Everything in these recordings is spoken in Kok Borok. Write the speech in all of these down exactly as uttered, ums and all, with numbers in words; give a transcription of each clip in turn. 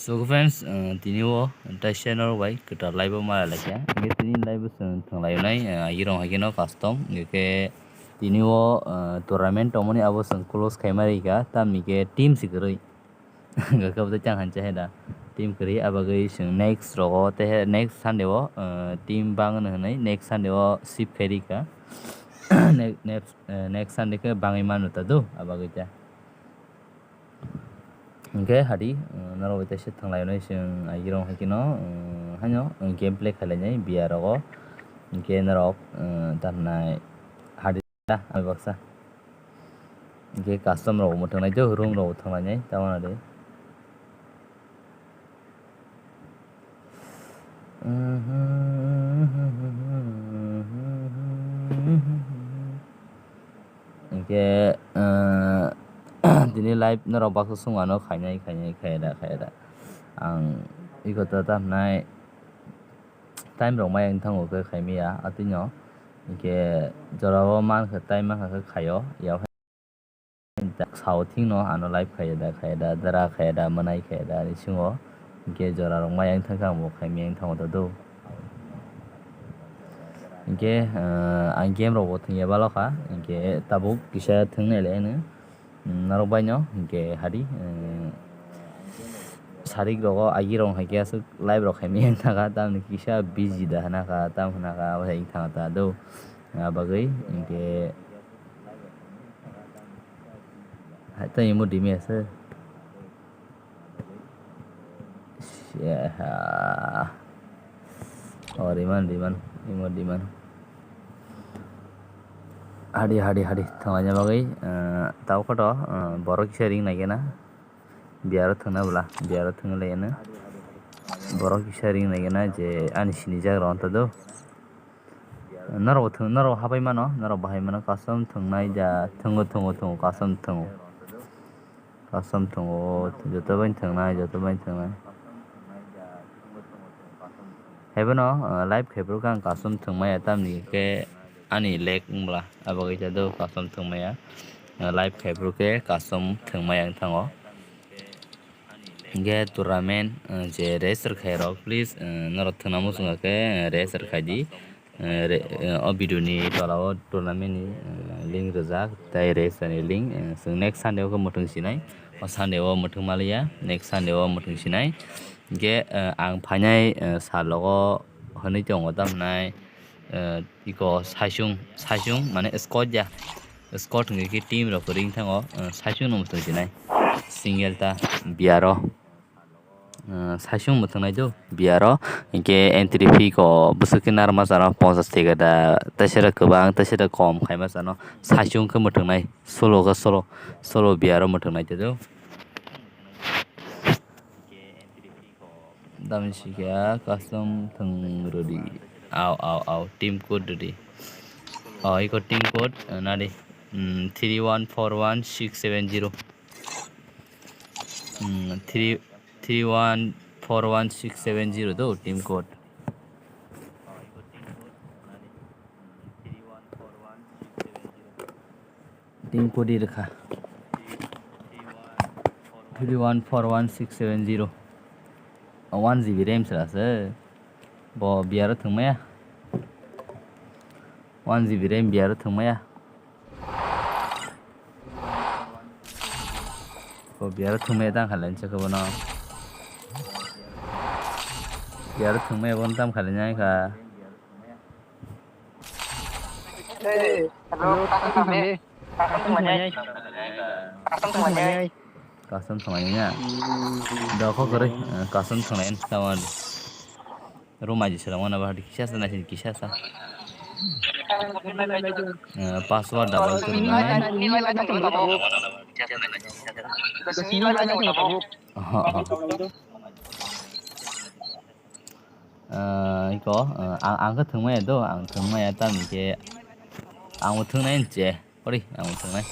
So friends, uh, tini o taisa norok bai kwtal live o mala laikha. Hingke tini live o chwng thwng lai nai, uh, irong hai khe no custom. Hingke tini o, uh, tournament tongmani abo chwng close khai ma rikha, tamni khe team si kwrwi. Hingke khe bo chang han cha hai da. Team kwrwi, abagwi chwng next rogo, tei next Sunday o, uh, team bang no hwnwi next Sunday o shift khai rikha. Ne-, next, uh, next Sunday khe bangwi manu ta do, abagwi ta. Hingke hadi, uh, norok bai teisa thwng lai nai chwng, uh, irong hai khe no, uh, haino, uh, gameplay khai lai nai biya rogo. Hingke norok, uh, tamo nai hadi da, ami baksa. Hingke custom rok bo thwng lai do, room rok bo thwng lai nai, tamo nai de. Hingke, uh, tini live norok baksa sung ano khainai, khainai, khaida, khaida. Ang iko ta tamo nai time rok maya wng thango khe khaimaya atwino. Hingke jora o mankha time mankha khe khaio. Yao sao thing no ano live khaiya da, khaiya da, dara khaiya da, mwnai khaiya da, ani singo hingke jora rok maya wng thangkha ang bo khaimaya wng thango ta do. Hingke, uh, ang game rok bo thwngya balo kha, hingke tabuk kisa thwng nai le hwno. Norok bai no hingke hadi, eh, sarik rogo agi rok hai khe aswk live rok khai maya wng thangkha, tamoni kisa busy da hwnakha, tam hwnakha, abo hai wng thangkha ta do. Abagwi hingke hai ta imo dimi ase. Siaha. Oh, riman, riman, imo riman. Hadi, hadi, hadi, thanglaina bagwi, eh, tao koto, eh, borok kisa ring naikhe na. Biyaro thangna bwla, biyaro thanglaiyana. Borok kisa ring naikhe na je ani sinijak rok wngtha do. Norok thwng, norok habai mano, norok bahai mano, custom thwngnai da, thwngo, thwngo, thwngo, custom thwngo. Custom thwngo, joto bai thwngnai, joto bai thwngnai. Haibono, uh, live khaiphuru khe ang custom thwngmaya, tamni khe ani lag wngla, abo kaisa do custom thwngmaya. Uh, live khaiphuru khe custom thwngmaya wng thango. Hingkhe tournament, uh, je register khairok, please, uh, norok thwngna muchungkha khe, uh, register khaidi. Eh, re-, eh, o video ni tola o tournament ni, eh, link rijak, tei register ni link, eh, chwng next Sunday o khe mwthang sinai, o Sunday o mwthang maliya, next Sunday o mwthang sinai. Hingkhe, eh, ang phainai, eh, salogo hwnwi tongo tamhinai, eh, iko saichung, saichung mane squad ya, squad hwnkhe khe team rok kwrwi wng thango, eh, saichung no mwthang sinai, single ta biyaro. Ah, saichung mwthang nai do biyaro, hingkhe entry fee ko bwswk khe narwkma chano ponchas teka da, teisara kwbang, teisara kom khaima chano saichung khe mwthang nai, solo khe solo, solo biyaro mwthang nai do. Tamni sikha custom thwng rwdi, au, au, au, team code rwdi. Oh, iko team code, eh, nadi, mm, three one four one six seven zero. Hmm, three, three one four one six seven zero do, team code. Team code rwkha. Three one four one six seven zero. Oh, one G B RAM sera se. Bo biyaro thwngmaya. One G B RAM biyaro thwngmaya. Ko biyaro thwngmaya tang kha lensa khe bono. Biyaro thwngmaya bono tam kha lensa kha. Hey, hello, kasam thangdi? Kasam thwngmani? Kasam thwngmani? Kasam thwngmani na? Dokho kwrwi, eh, kasam thwngmani tamo. Room aji sela wana bahadi kisa sa naisin kisa sa. Eh, password double two nine. Oho, oho. Eh, iko, eh, ang, ang khe thwngmaya do, ang thwngmaya tamni khe ang bo thwngnai hwnse. Ori, ang thwngnai.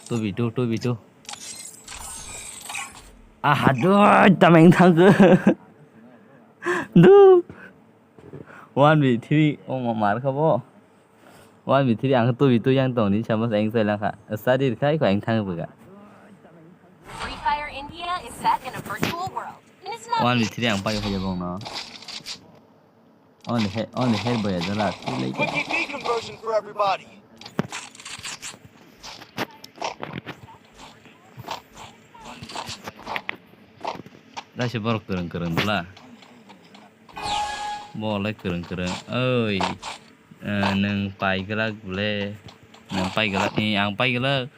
Two v two, two v two. Aha, dui, tameng thangkhe. Du. One v three, o ma mar kha bo. One v three, ang two v two yang tong di, sama sa eng sai lang kha. Study khai ko eng thang bwga. India is set in a virtual world. And it's not One v three ang pai hoya bong no. Only he, only head boy jala. Too late. Quick E P conversion for everybody. Dai se borok kwrwng kwrwng bwla. Bo le kwrwng kwrwng. Oi. Eh, nwng pai glak bwle. Nwng pai glak ni, ang pai glak.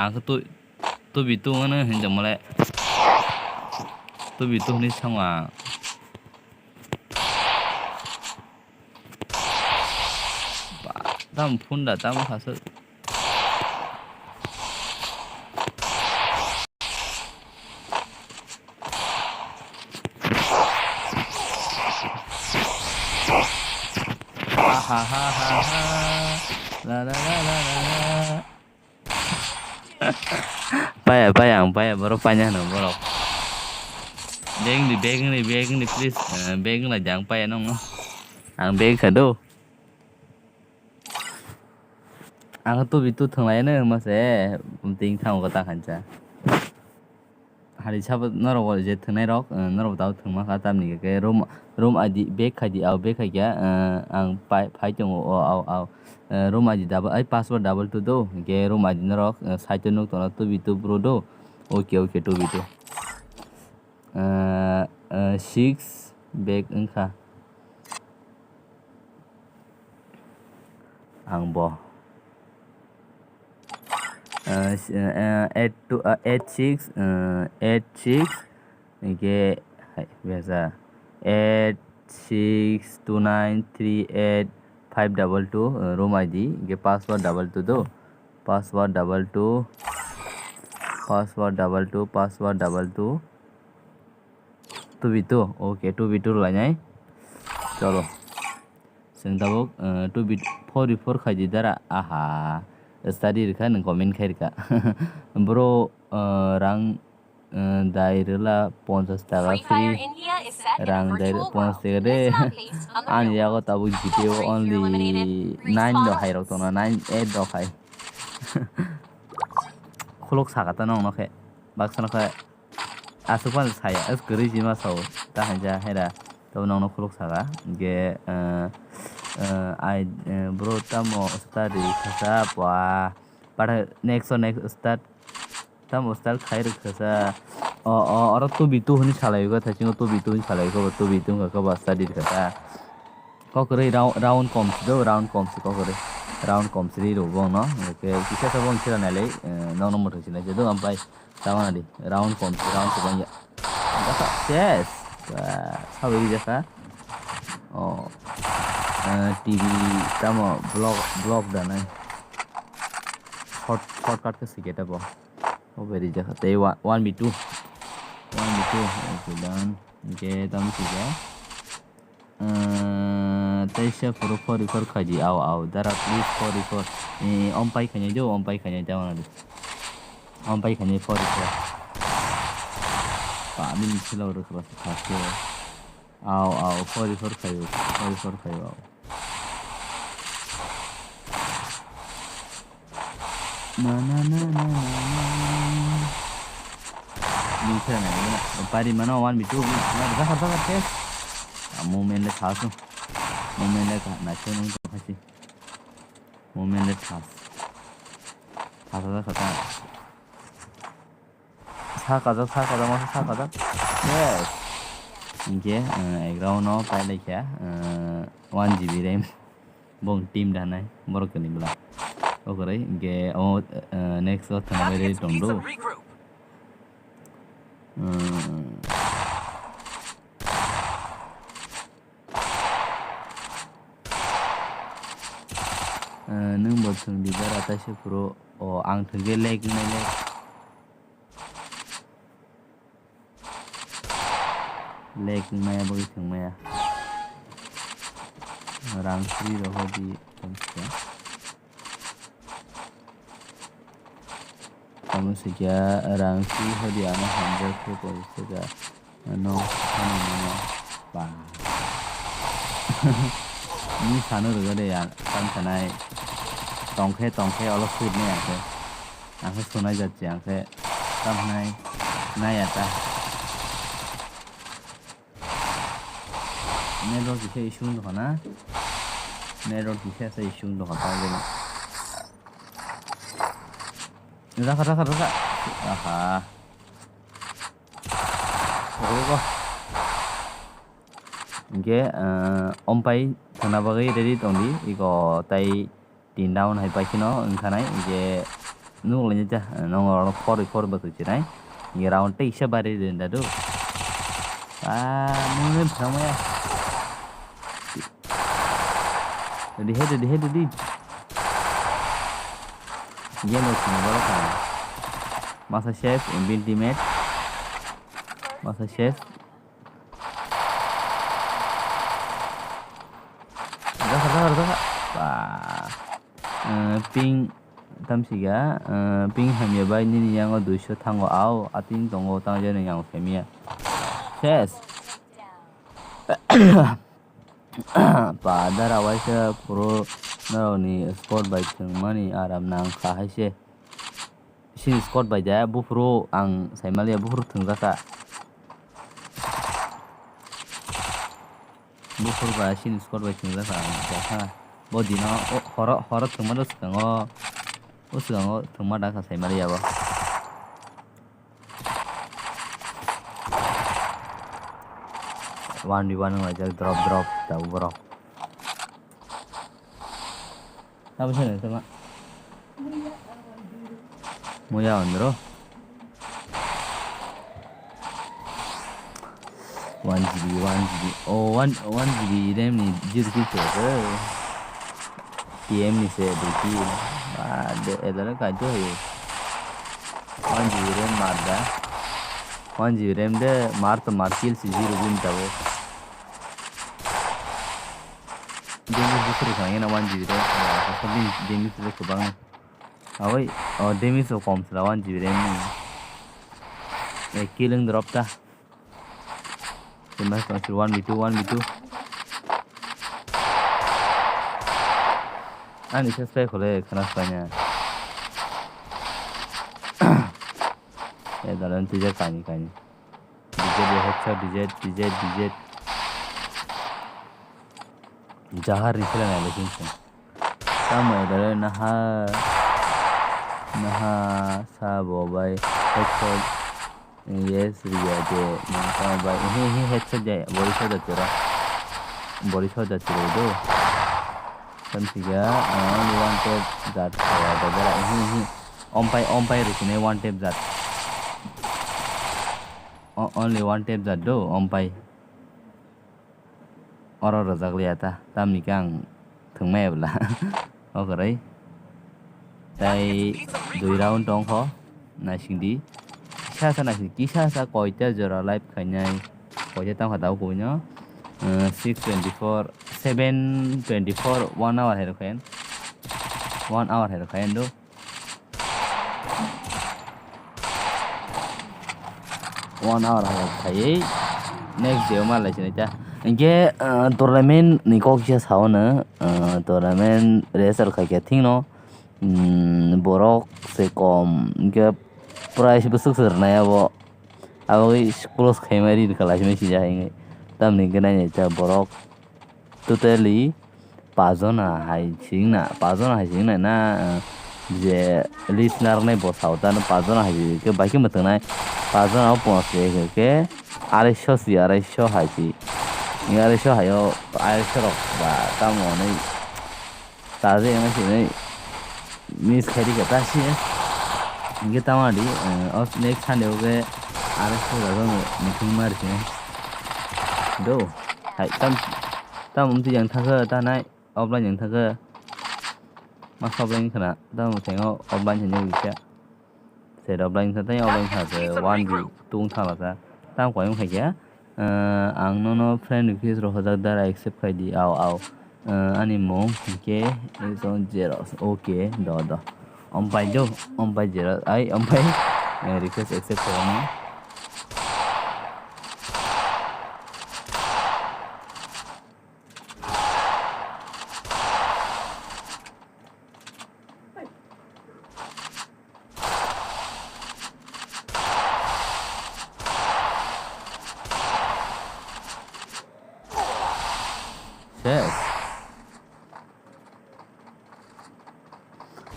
Ang khe tu, tubi tu hwnwi tongmale. Tubi tu hwnwi sango ang. Ba, tam phunda, tam khasuk. Ahahahaha. La, la, la. Paya, paya, ang paya, borok panya hwno borok. Bag ni, bag ni, bag ni, please. Eh, bag na jang paya nong no. Ang bag sa do. Ang tubi tu thwnglai no mase, ting thango ta khancha. Hari sabo norok je thwngnai rok, eh, norok tao thwngma kha, tamni khe room, room I D back khai di, au back khai kya, eh, ang pai, phai tongo, o, au, au. Eh, room I D double, ai password double two do, hwnkhe room I D norok, eh, site o nuk tongna two B two bro do. Okay, okay, two B two. Eh, eh, six back wngkha. Ang bo. Eh, s-, eh, eight two, eh, eight six, eh, eight six, hingke, hai, besa, eight six two nine three eight five double two, eh, room I D, hingke password double two do, password double two, password double two, password double two, two B two, okay, two B two lainai, cholo. Chwng tabuk, eh, two B four report khai di dara. Aha, study rwkha nwng comment khai rwkha. Bro, eh, rang, eh, dai rwla ponchash taka free. Rang dai rw ponchash taka de. Ani yago tabuk G T A o only nine do hai rok tongna, nine, eight do hai. Khuluk saka ta nong nokhe. Baksa nokhe. Aswk phano saya, as kwrwi jima sao, ta hanja hera, tabo nokno khuluk saka, hingke, eh, eh, ai, eh, bro tamo study khasa, pwa, para next o next start, tamo start khai rwk khasa, o, o, oro two B two hwnwi salai kho, thaisingo two B two hwnwi salai kho, two B two wngkha khe ba study khasa, kok kwrwi round, round kom si do, round kom si kok kwrwi, round kom si ri rw bo no, hingke kisa sabo wngsi rw nai le, eh, nokno mwthang si nai se do, ampai. Tamo nadi, round kom, round kwbang ya. Jaka, yes. Ba, sabai rijak kha. Oh. Eh, T V tamo block, block da nai. Short, shortcut khe sikhe ta bo. Oh, very jaka. Tei wa-, one B two. One B two. Okay, done. Okay, tamo sikhe. Eh, teisa phuru four record khaidi, au, au, dara please four record. Eh, om pai khainai do, om pai khainai tamo nadi. Om pai khainai four record. Pa, mini silo rwkha ba thakhe. Au, au, four record khaio, four record khaio, au. Na, na, na. Ni khe na, ni na. Pari mano one B two, na, zakar, zakar, test. Ah, movement le thasu. Movement le ka, na, se nung to khasi. Movement le thas. Thas, thas, thas, thas. Sakajak, sakajak, masa sakajak. Yes. Hingke, eh, ek round no pai laikha, eh, one G B RAM. Bong team danai, borok tini bwla. O kwrwi, hingke, o, eh, next o thangna bai ready tong do. Hmm. Eh, nwng bo thwng di bara taisa phuru. O, ang thwngkhe lag wngnai lag. Lag wngmaya bagwi thwngmaya. Rang sri rohordi tongkha. Tamo sikya rang sri hodi ano hamjak khe tongkha. Ano, ano, ano. Ba. Ni sano rwgade ya, tam sanai. Tongkhe, tongkhe, olo sut ne ya khe. Ang khe sunai jat se, ang khe tam hwnai. Naya ta. Network kisa issue wng tongkha na? Network kisa sa issue wng tongkha ta jani. Rakha, rakha, rakha. Aha. Rogo. Hingke, ah, ompai thangna bagwi ready tongdi. Iko tai tin round hai paikhe no wngkha nai, je nuk lainai ta, nong oro khorwi khorwi bwtwi chinai. Ye round teisa bari rinda do. Ah, mungni phrangmaya. Ready he, ready he, ready. Ye no sini boro kha. Masa chef, bin teammate. Masa chef. Dakha, dakha, dakha. Ba. Eh, ping tamsiga, eh, ping hamya bai nini yango duiso thango, au, ating tongo, tang jani yango kemia. Ses. Pa dara waisa phuru norokni squad bai thwngmani aram nang kha hai se. Sini squad bai de, buphuru ang saimaliya, buphuru thwngjakha. Buphuru bai sini squad bai thwngjakha ang, jakha. Bo dino, o, horo, horo thwngmano swkango, o swkango thwngma dakha saimaliya bo. One v one wng laijak, drop, drop, tabuk borok. Abo se nai tama. Muya ondro. One G B, one G B. Oh, one, one G B RAM ni zero kill se. T M ni se, dui kill. Ah, de, edare kai to hai. One G B RAM mar da. One G B RAM de mar to mar kill se zero win tabo. Damage bwswk rwkha, ena one G B rok, ah, damage rwkha kwbangma. Awai, oh, damage rok kom sla one G B rem ni. Eh, killing drop ta. One v two, one v two. Ani ses pai khole khana paina. Eh, dalan tija kani kani. D Z, headshot, D Z, D Z, D Z. Jahar ni khela nai le sing sing. Tamo edare naha, naha sabo bai headshot. Yes, riya de. Tamo bai, he, he, headshot jai. Body shot jai tero. Body shot jai tero do. Tam siga, ah, only one tap jat khawa da bera. He, he. Ompai, ompai rukune one tap jat. O-, only one tap jat do, ompai. Oro rwjak liya ta, tamni khe ang thwngmaya bwla. O kwrwi. Tai dui round tong kho, naising di. Kisa sa naising, kisa sa koita jora live khainai, koita tang kha tabuk kubui no. Eh, six twenty-four, seven twenty-four, one hour hai rw khayan. One hour hai rw khayan do. One hour hai khaiwi next day o ma lai sinai ta. Hinkhe, ah, tournament ni kok kisa sao no, ah, tournament result khai khe thik no, mm, borok se kom, hinkhe prize bwswk se rwnai abo. Abo close khaima ri rwkha lai sinai sijak hinkhe. Tamni hinkhe nai nai ta borok. Totally pajona hai singna, pajona hai singna na, eh, je listener nai bo sao ta no pajona hai sing khe bai khe mwthang nai. Pajona o pon se khe arai so si, arai so hai si. Ni arai so hai o, arai so rok ba tamo nai. Taje yang si nai. Miss khai rikha ta si. Hinkhe tamo di, eh, o next Sunday o khe aro sujak o meeting ma rikhe. Do, hai tam, tam umti yang thangkhe ta nai, offline yang thangkhe. Ma offline khna, tam thengno offline thengno wikha. Se offline thang, offline thang se one B two thang la ta. Tam koi wng khaikha. Eh, ang nono friend request rok hojak dara accept khai di, au, au. Eh, ani mung hinkhe Edson Xerox. Okay, do, do. Ompai do, ompai Xerox. Ai, ompai, eh, request accept khai ni.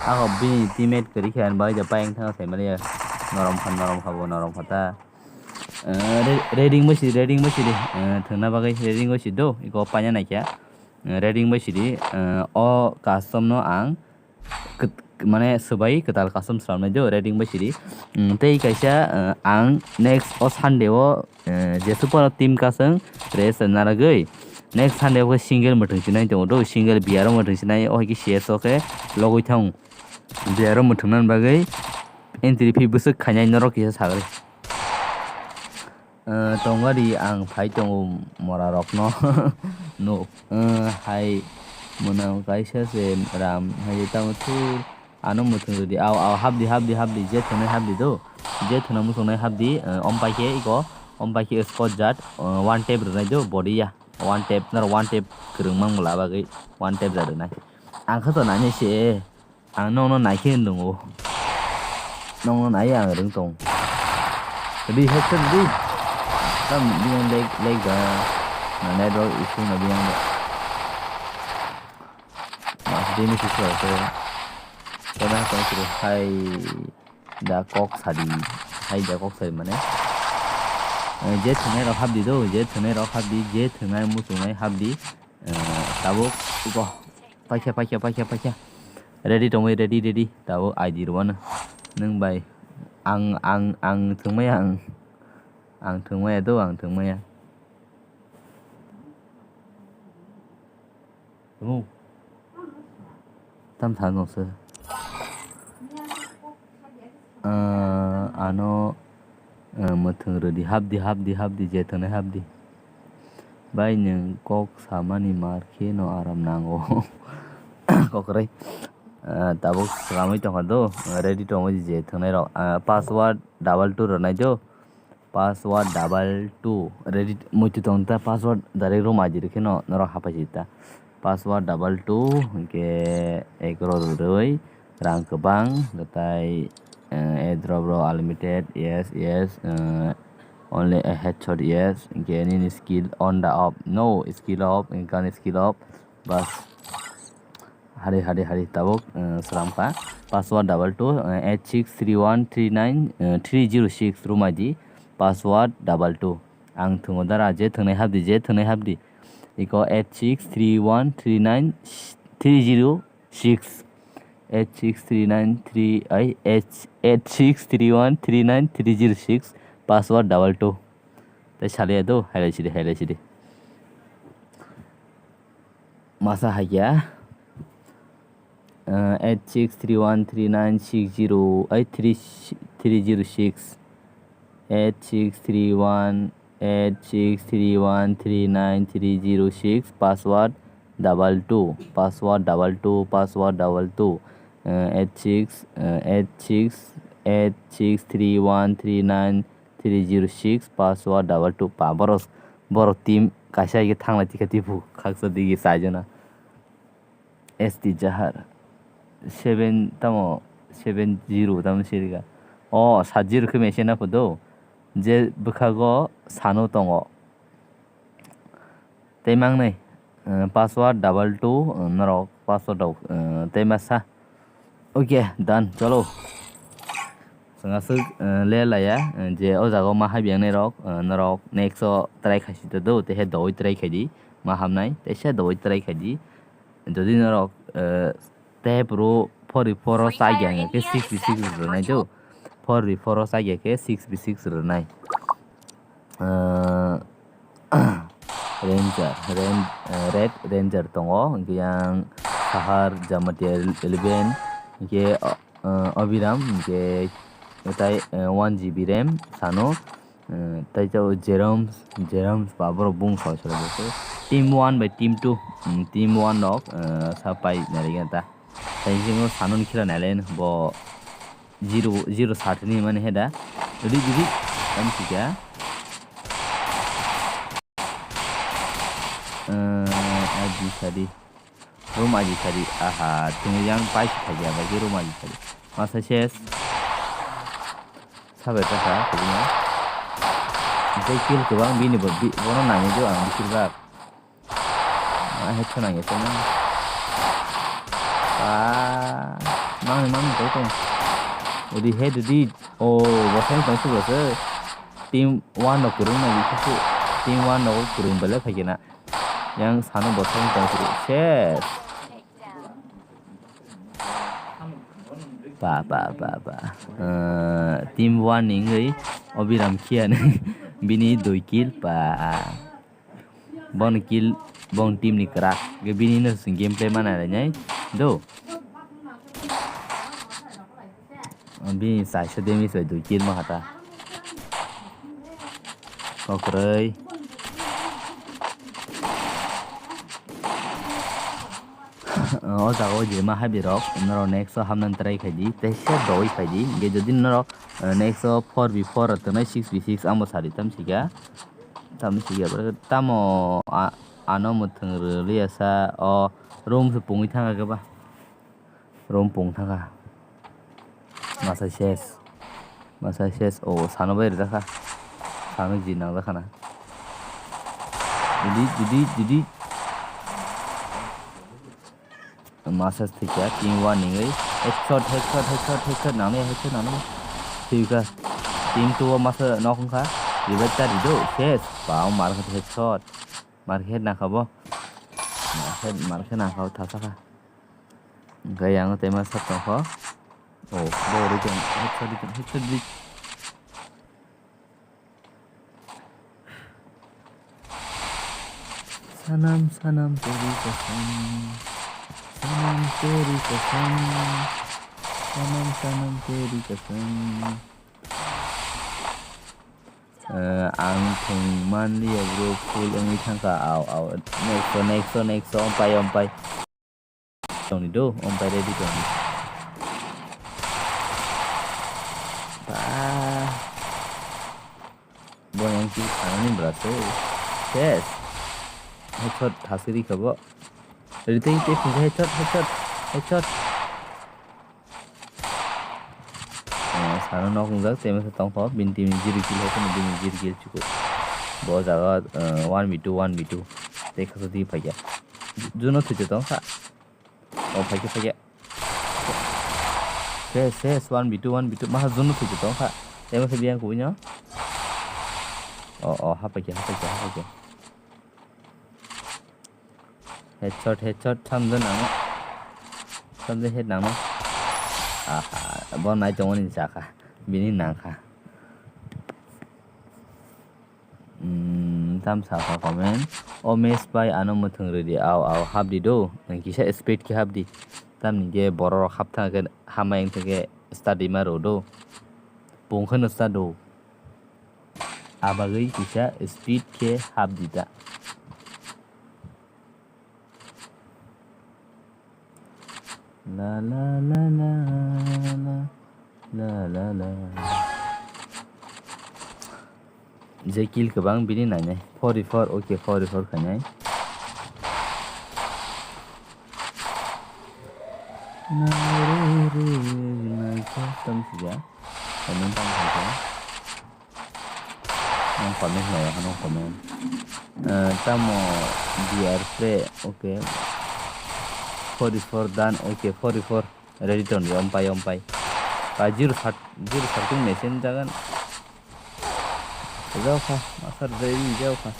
Ako bini teammate kwrwi khe ani bagwi je paiyang thangna sai manya. Norom kha, norom kha bo, norom kha ta. Eh, re-, reading bo si, reading bo si di. Eh, thwngna bagwi reading bo si do. Iko paina naikha. Eh, reading bo si di. Eh, o custom no ang kwt-, mane swbai kwtal custom swnamnai do, reading bo si di. Mm, tei kaisa, eh, ang next o Sunday o, eh, jeswk phano team kasung rest narwgwi. Next Sunday o khe single mwthang sinai tongo do, single B R o mwthang sinai, o hai khe C S o khe logwi thang. Biyaro mwthangna bagwi entry fee bwswk khainai norok kisa sagri. Eh, tongari ang phai tongo mora rokno. No. Eh, hai mwnang kaisa se ram hai tamo thur ano mwthang rwdi. Aw, aw, hapdi, hapdi, hapdi, je thwnai hapdi do. Je thwna muchungnai hapdi, eh, om pai khe iko, om pai khe squad jat, eh, one tap rwnai do, body ya. One tap, noro one tap kwrwng mang bwla bagwi one tap ja rwnai. Ang kha to nani se. Ang nokno naikhe wng tongo. Nokno nai ang rwng tong. Ready, headset ready. Tam biyang lag, lag da. Na network issue na biyang da. Mas dini sisi ko. Kena ko suru hai da kok sadi. Hai da kok sadi mane. Eh, je thwnai rok hapdi do, je thwnai rok hapdi, je thwnai muchungnai hapdi. Eh, tabuk iko. Paikha, paikha, paikha, paikha. Ready tongwi, ready, ready. Tabuk I D rwano. Nwng bai. Ang, ang, ang thwngmaya, ang. Ang thwngmaya do, ang thwngmaya. Tamo. Tam thang nokse. Ah, ano, ah, mwthwng rwdi, hapdi, hapdi, hapdi, je thwnai hapdi. Bai nwng kok samani mar khe no aram nango. Kok kwrwi. Ah, tabuk swlamwi tongkha do, ready tongwi je thwnai rok. Ah, password double two rwnai do. Password double two. Ready muitu tong ta password direct room I D rwkhe no norok hapai si ta. Password double two, hwnkhe ekrok rwrwi rang kwbang, kwtai, eh, airdrop rok unlimited, yes, yes, eh, only a headshot, yes, hwnkhe nini skill on the off, no skill off, hwnkhe ani skill off, bas. Hari, hari, hari, tabuk, eh, slam kha. Password double two, eh, eight six three one three nine, eh, three zero six room I D, password double two. Ang thwngo dara, je thwngnai hapdi, je thwngnai hapdi. Iko eight six three one three nine three zero six. Eight six three nine three, ai, eight, eight six three one three nine three zero six. Password double two. Tei salia do, hailai sidi, hailai sidi. Masa hai khe, eh, eight six three one three nine six zero, eh, three, three zero six, eight six three one, eight six three one three nine three zero six, password double two, password double two, password double two, eh, eight six, eh, eight six, eight six three one three nine three zero six, password double two. Pa, borok, borok team kaisa hai khe thanglai tikha tibu, khaksa digi chaijana. S T Jahar. Seven tamo, seven zero tamo sirika. O, sat zero khe mese na phodo. Je bwkhago sano tongo. Tei mangnai, eh, password double two, eh, norok password rok, eh, tei masa. Okay, done, cholo. Chwng aswk, eh, le laya, eh, je o jaga o ma habyangnai rok, eh, norok next o try khai sita do, tei he doi try khai di, ma hamnai, tei se doi try khai di. Jodi norok, eh, tei phuru four by four o chagya hwnkhe six by six rwnai do. Four by four o chagya khe six by six rwnai. Ah, Ranger, Ren-, ah, Red Ranger tongo, hwnkhe yang Sahar Jamatia eleven, hwnkhe, ah, Abhiram, hwnkhe tai, ah, one G B RAM sano, ah, tai chao Jeroms, Jeroms ba borok bung soi soi bo se. Team one by team two, um, team one rok, ah, sa pai nari ganta. Tai jing o sano ni khela nai le bo. Zero, zero sat ni mani heda. Ready, ready. Tam sika. Eh, aji sadi. Room aji sadi. Aha, tini yang pai sika ya, bagi room aji sadi. Masa ses. Sabai kata, tini ya. Bisa kill kebang bini bo, bi-, bono nanya jo ang, bisir bak. Ah, headshot nang ya, teman. Ah. Mangni, mangni, tong, tong. Udi he, dudi. Oh, bo seng tong, sugo se. Team one no kurung na, bisi se. Team one no kurung bele phai kena. Yang sano bo seng tong, sugo. Ses. Pa, pa, pa, pa. Eh, team one ni wngwi Obiram Khiya ni bini dui kill pa. Bon kill, bon team ni kwrak. Ge bini no sing gameplay mana nai do. Bini chaisa damage bai dui kill ma hata. Kokroi. O jaga o je ma habi rok, norok next o hamna try khai di, tei safe rogwi phai di. Ge jodi norok, eh, next o four v four rok tongnai, six v six amo sari tam sika. Tam sika, tamo a-, ano mwthwng rwliya sa o room se pungwi thangkha khe ba. Room pung thangkha. Masa ses. Masa ses. O, sano bai rwjakha. Sano ji nangjakha na. Didi, didi, didi. Masa thikya, team one ningwi. Headshot, headshot, headshot, headshot nangnai, headshot nangnai. Thikha. Team two o masa nok wngkha. Revive chari do. Ses. Pao mar kha headshot. Mar khe nangkha bo. Mar khe, mar khe nangkha bo thasakha. Hwnkhe yang tei masa tongkho. Oh, bo rikon, headshot rikon, headshot rik. Sanam, sanam, teri kasam. Sanam, teri kasam. Sanam, sanam, teri kasam. Eh, ang thwng manliya bro, full wngwi thangkha, au, au. Next o, next o, next o, ompai, ompai. Tongni do, ompai ready tongni. Ba. Bo yang ki khanani bra se. Yes. Headshot thasiri kha bo. Rite ite phunsa headshot, headshot, headshot. Eh, sano nok wngjak, tei masa tongkho, bini team ni zero kill hai phano bini zero kill chuku. Bo jaga, eh, one v two, one v two. Tei khasa di phaikya. Juno thwite tongkha. O phaikya, phaikya. Ses, ses, one v two, one v two. Maha juno thwite tongkha. Tei masa biyang kuino. O, o, hapaikya, hapaikya, hapaikya. Headshot, headshot, samjak nangma. Samjak head nangma. Aha, bo nai tongmani chakha. Bini nangkha. Hmm, tam sakha comment. O mes bai ano mwthwng rwdi, au, au, hapdi do. Nang kisa speed khe hapdi. Tamni khe borok rok hapthang khe hamai wngthang khe start rwma rw do. Pung kheno start do. Abagwi kisa speed khe hapdi ta. La, la, la, la, la, la, la, la. Je kill kwbang bini nainai. Forty-four, okay, forty-four khainai. Na, re, re, re, re, tam sija. Comment tam sija. Ang comment nai, ang comment. Eh, tamo D R play, okay. Forty-four done, okay, forty-four. Ready to ni, ompai, ompai. Pa zero sat, zero sat king machine jagan. Jao kha, master ready jao kha.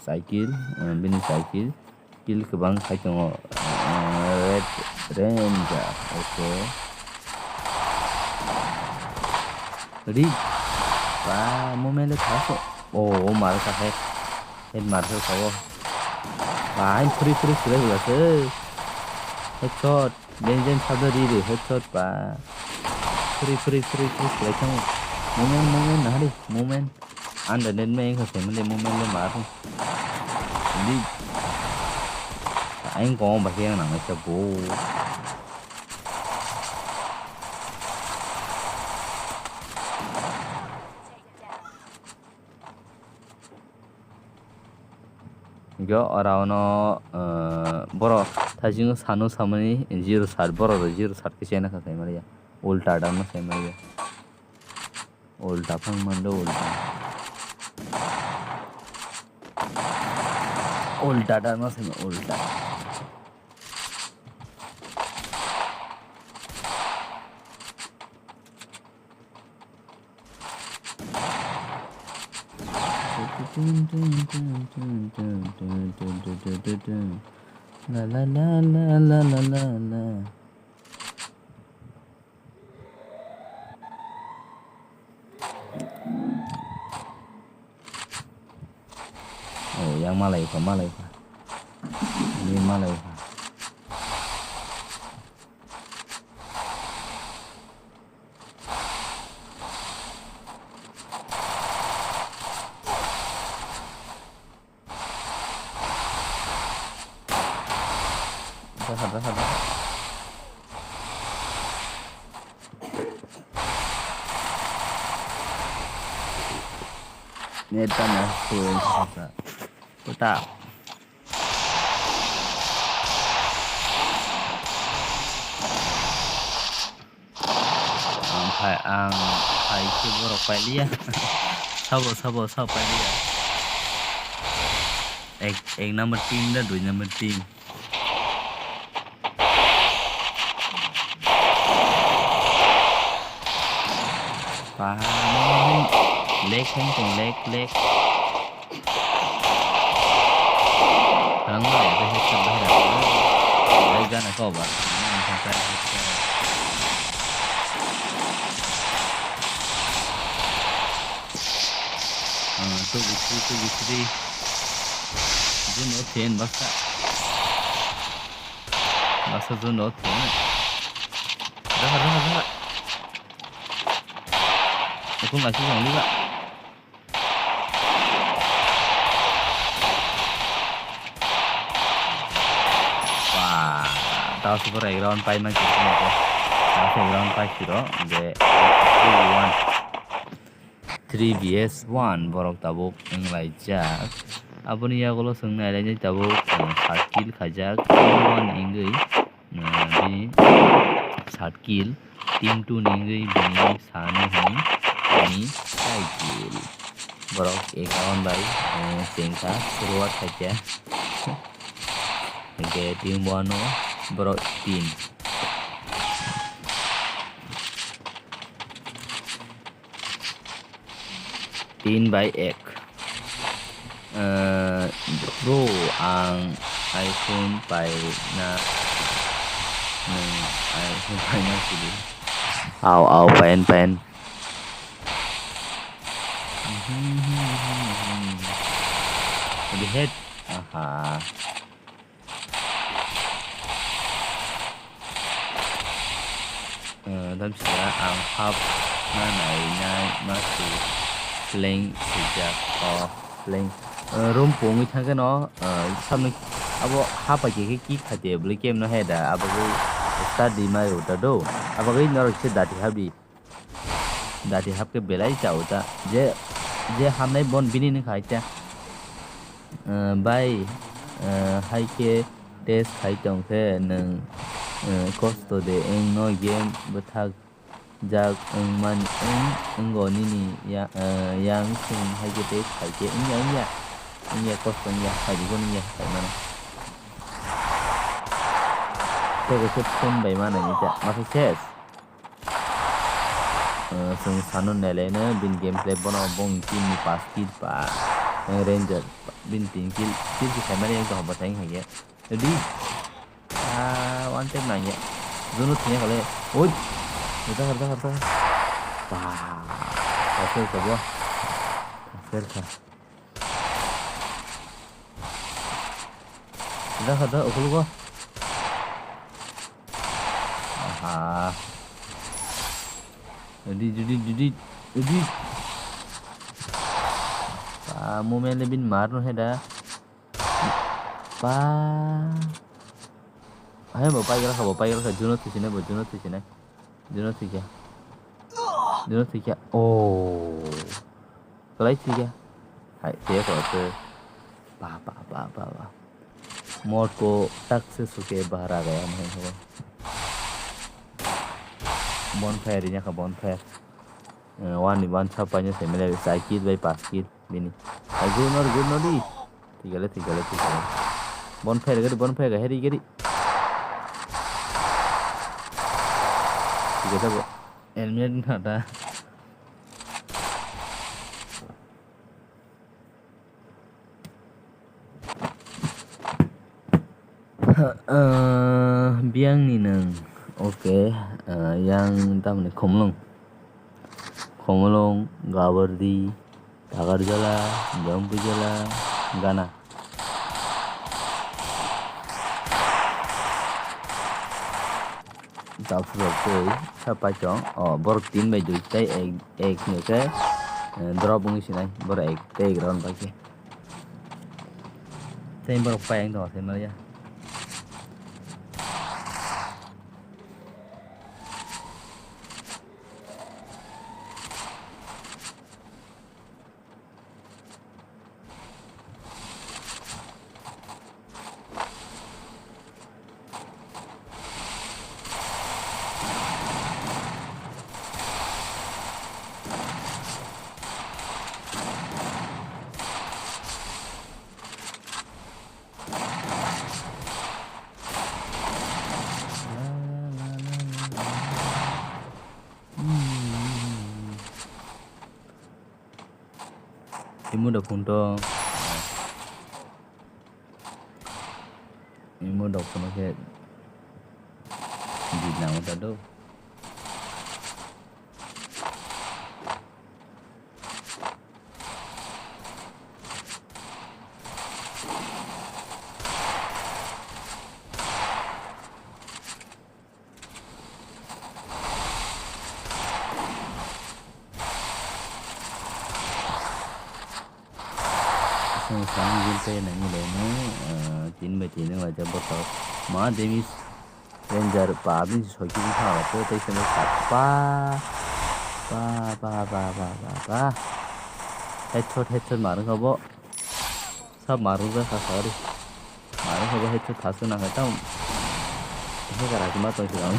Cycle, eh, bini cycle. Kill kwbang khai tongo, eh, Red Ranger, okay. Ri, ba, moment le thaso. Oh, oh, mar kha head. Head mar kha kha o. Ba, ang free, free, free, free, free. Headshot. Jeng jeng sado ri ri headshot ba. Free, free, free, free khlai thango. Moment, moment, nahari, moment. Under net me engkha se mande moment le mar. Di. Aing kong ba khe yang nang sa bo. Hingke ora ono, eh, borok thaisingo sanu samani zero sat, borok rok zero sat khe chena kha sai manya. Ulta dam no sai manya. Ulta phang mando ulta. Ulta dam no sai ulta. La la la la la la la la. Oh, yang malai kha, malai kha. Ini malai kha. Jaha, jaha, jaha. Net tamo, suweng kha. Kota. Ang phai, ang phai khe borok pailiya. Sabo, sabo, sabo pailiya. Ek, ek number team da, dui number team. Paham. Lag heng tong, lag, lag. Ang ma ya, headshot bahai rok. Ai gana ko ba. Ah, two v three, two v three. Zone o ten basta. Basta zone o ten. Raha, raha, raha. Ekung lasi jang liba. Wah, tao super round pai man sih sini ko. Tao super round pai siro, je three v one. Three v one borok tabuk wng laijak. Aboni yagulo chwng nai lainai tabuk, uh, sat kill khaijak. Team one ni wngwi, uh, bini sat kill. Team two ni wngwi bini sani hwnwi bini tei kill. Borok account bai, uh, chengkha, forward khaikha. Hwnkhe team one o borok tin. Tin bai ek. Eh, bro, ang iPhone paina, nwng iPhone paina sidi. Au, au, pain, pain. Di head. Aha. Eh, tamsira ang hap na nai nai ma su pleng sijak o pleng. Eh, room pungwi thangkhe no, eh, samni abo hapa khe khe kick khaite bwlwi kemno he da, abagwi study ma rw ta do, abagwi norok se dati habdi. Dati hapkhe belai chao ta. Je, je hamnai bon bini ni khai ta. Eh, bai, eh, hai khe test khai tong khe nwng, eh, kosto de wng no game bwthak jak wng mani wng, wngo nini ya, eh, yang chwng hai khe test khai khe wngya, wngya, wngya kosto wngya, hai bo wngya khai mano. Tei khe phone bai ma nai ni ta, ma khe ses. Eh, chwng sano nailaino bini gameplay bono bong team ni pass kill pa, eh, ranger bini tin kill, kill se khaimani wngtong habo tei wngkha khe. Ready? Ah, one tap nangya. Jono thwngya khale. Oi! Rwjakha, rwjakha, rwjakha. Ba, kaser kha bo. Kaser kha. Dah, dah, ukulgo. Aha. Didi, didi, didi, didi. Pa, moment le bin marno he da. Pa. Hai bo pai gra kha, bo pai gra kha, juno thisi nai, bo juno thisi nai. Juno thikya. Juno thikya. Oh. Kwlai thikya. Hai, thikya ko se. Ba, ba, ba, ba, ba. Mot ko tak se suke bahar a gaya nahi hoga. Bonfire nya kha bonfire. Eh, one ni one sa paina se mele sa kill bai pas kill bini. Ai, good no, good no di. Thikale, thikale, thikale. Bonfire gari, bonfire gari, gari. Thikale bo. Helmet na ta. Nwng, okay, ah, yang tamni Khumlung. Khumlung, Gabardi, Takarjala, Jampujala, Gana. Tapsrok tei sa paitong. O, borok tin bai dui tei ek, ek hwnkhe, eh, drop wngwi sinai. Borok ek tei ek round bai khe. Tei borok pai ang tong, tei maya. Imo da phone to. Imo da phone khe di nang ta do. Song sang gil khe nang ni le no, ah, tin bai tin nang lai jabor to. Ma Demis Ranger pa bin si soi khe tha ko tei se pa, pa, pa, pa, pa, pa. Headshot, headshot marwk kha bo. Sab marwk jak kha sari. Marwk kha bo headshot thaswk nang kha tamo. He kara khe ma tong si rang.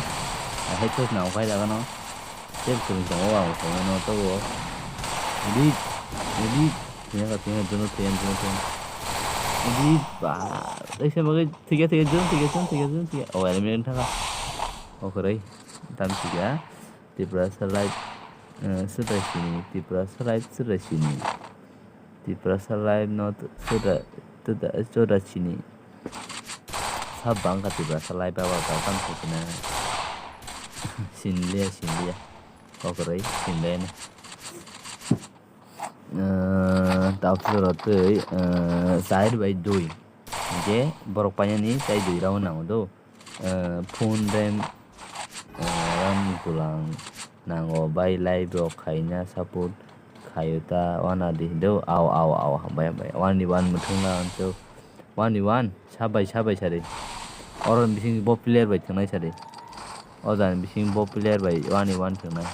Headshot nang phai jaga no. Tei kwrwng tongo ang tongo no tabo. Edit, edit. Thengya kha thengya jono thengya jono thengya. Edit ba. Tei se bagwi thengya thengya jono thengya jono thengya jono thengya. Oh, eliminate thangkha. Oh, kwrwi. Tam thengya. Tiprasa live, eh, swrai sini. Tiprasa live swrai sini. Tiprasa live no swrai, swrai, swrai sini. Sab bangkha Tiprasa live aba ba tamo khe na. Sinliya, sinliya. Kokroi, sinliya na. Eh, tapsoro tei, eh, char bai dui. Hingke borok painani tei dui round nango do. Eh, phone rem, eh, ram gulang nango bai live rok khaina support khayo ta wana di do. Au, au, au, hambai, hambai. One ni one muthung na anso. One ni one, sabai, sabai sari. Oro bising bo player bai thangnai sari. O jani bising bo player bai one ni one thangnai.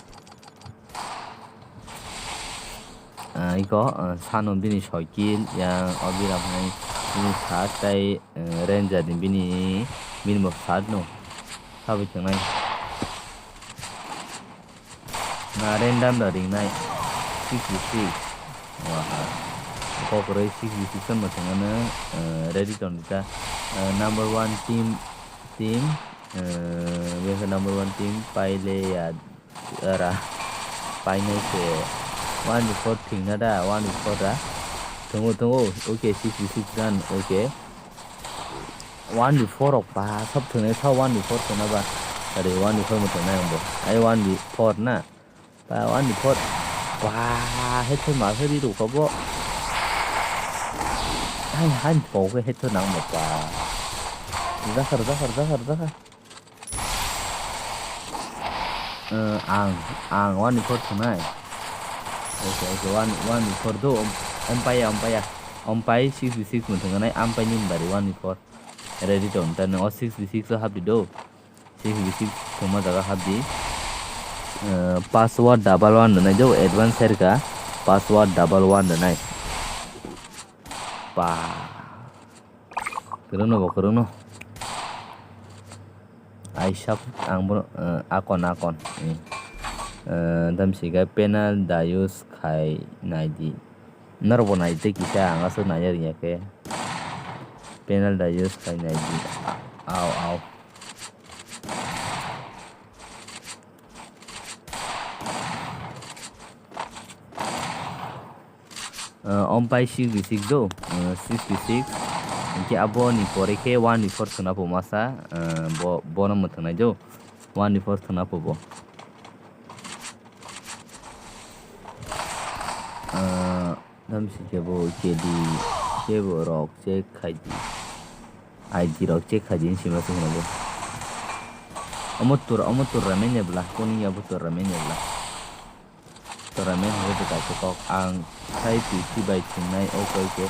Ah, iko, ah, sano bini soi kill, yang o bira hwnwi bini sat, tei, eh, Ranger ni bini, bini bo sat no. Sabai thangnai. Na random da ringnai. Six v six. Waha. Kokroi six v six no thangano, eh, ready tong ta. Eh, number one team, team, eh, number one team, paile ya. Ara, painai se. One before thing na da, one before da. Tongo, tongo. Okay, six v six done. Okay. One before rok ba, sab thunai sa one before thuna ba. Are, one before mo thunai ang bo. Ai one before na. Ba, one before. Ba, headshot ma sari rok bo. Hai, hai, bo ke headshot nang mo ba. Zakar, zakar, zakar, zakar. Eh, ang, ang one before thunai. Okay, okay, one, one before do, om, ompaya, ompaya. Ompai six v six muthunganai, ampai ni bari one before. Ready to, ta no six v six o hapdi do. Six v six thuma jaga hapdi. Eh, password double one nai do, advance serka. Password double one nai. Pa. Kwrwngno bo kwrwngno. Aisa ang bono, eh, akon, akon. Hmm. Eh, tamsika panel da use khai naidi. Norok bo naidi kisa, ang aswk naiya rwngya khe. Panel da use khai naidi. Au, au. Uh, ompai six v six do, uh, six v six, Hingke aboni pore khe one before thwngna po masa, eh, bo, bono mwthwngnai do. One before thwngna po bo. Eh, Tamsi khe bo K D khe bo rok check khaidi. I D rok check khaidi hinwi sima se hwnwi. Omo tur, omo tur ramai ne bwla, kuni ya bo tur ramai ne bwla. Tur ramai hwnwi bo kaisa kok ang khai P C bai thwngnai, okay, okay.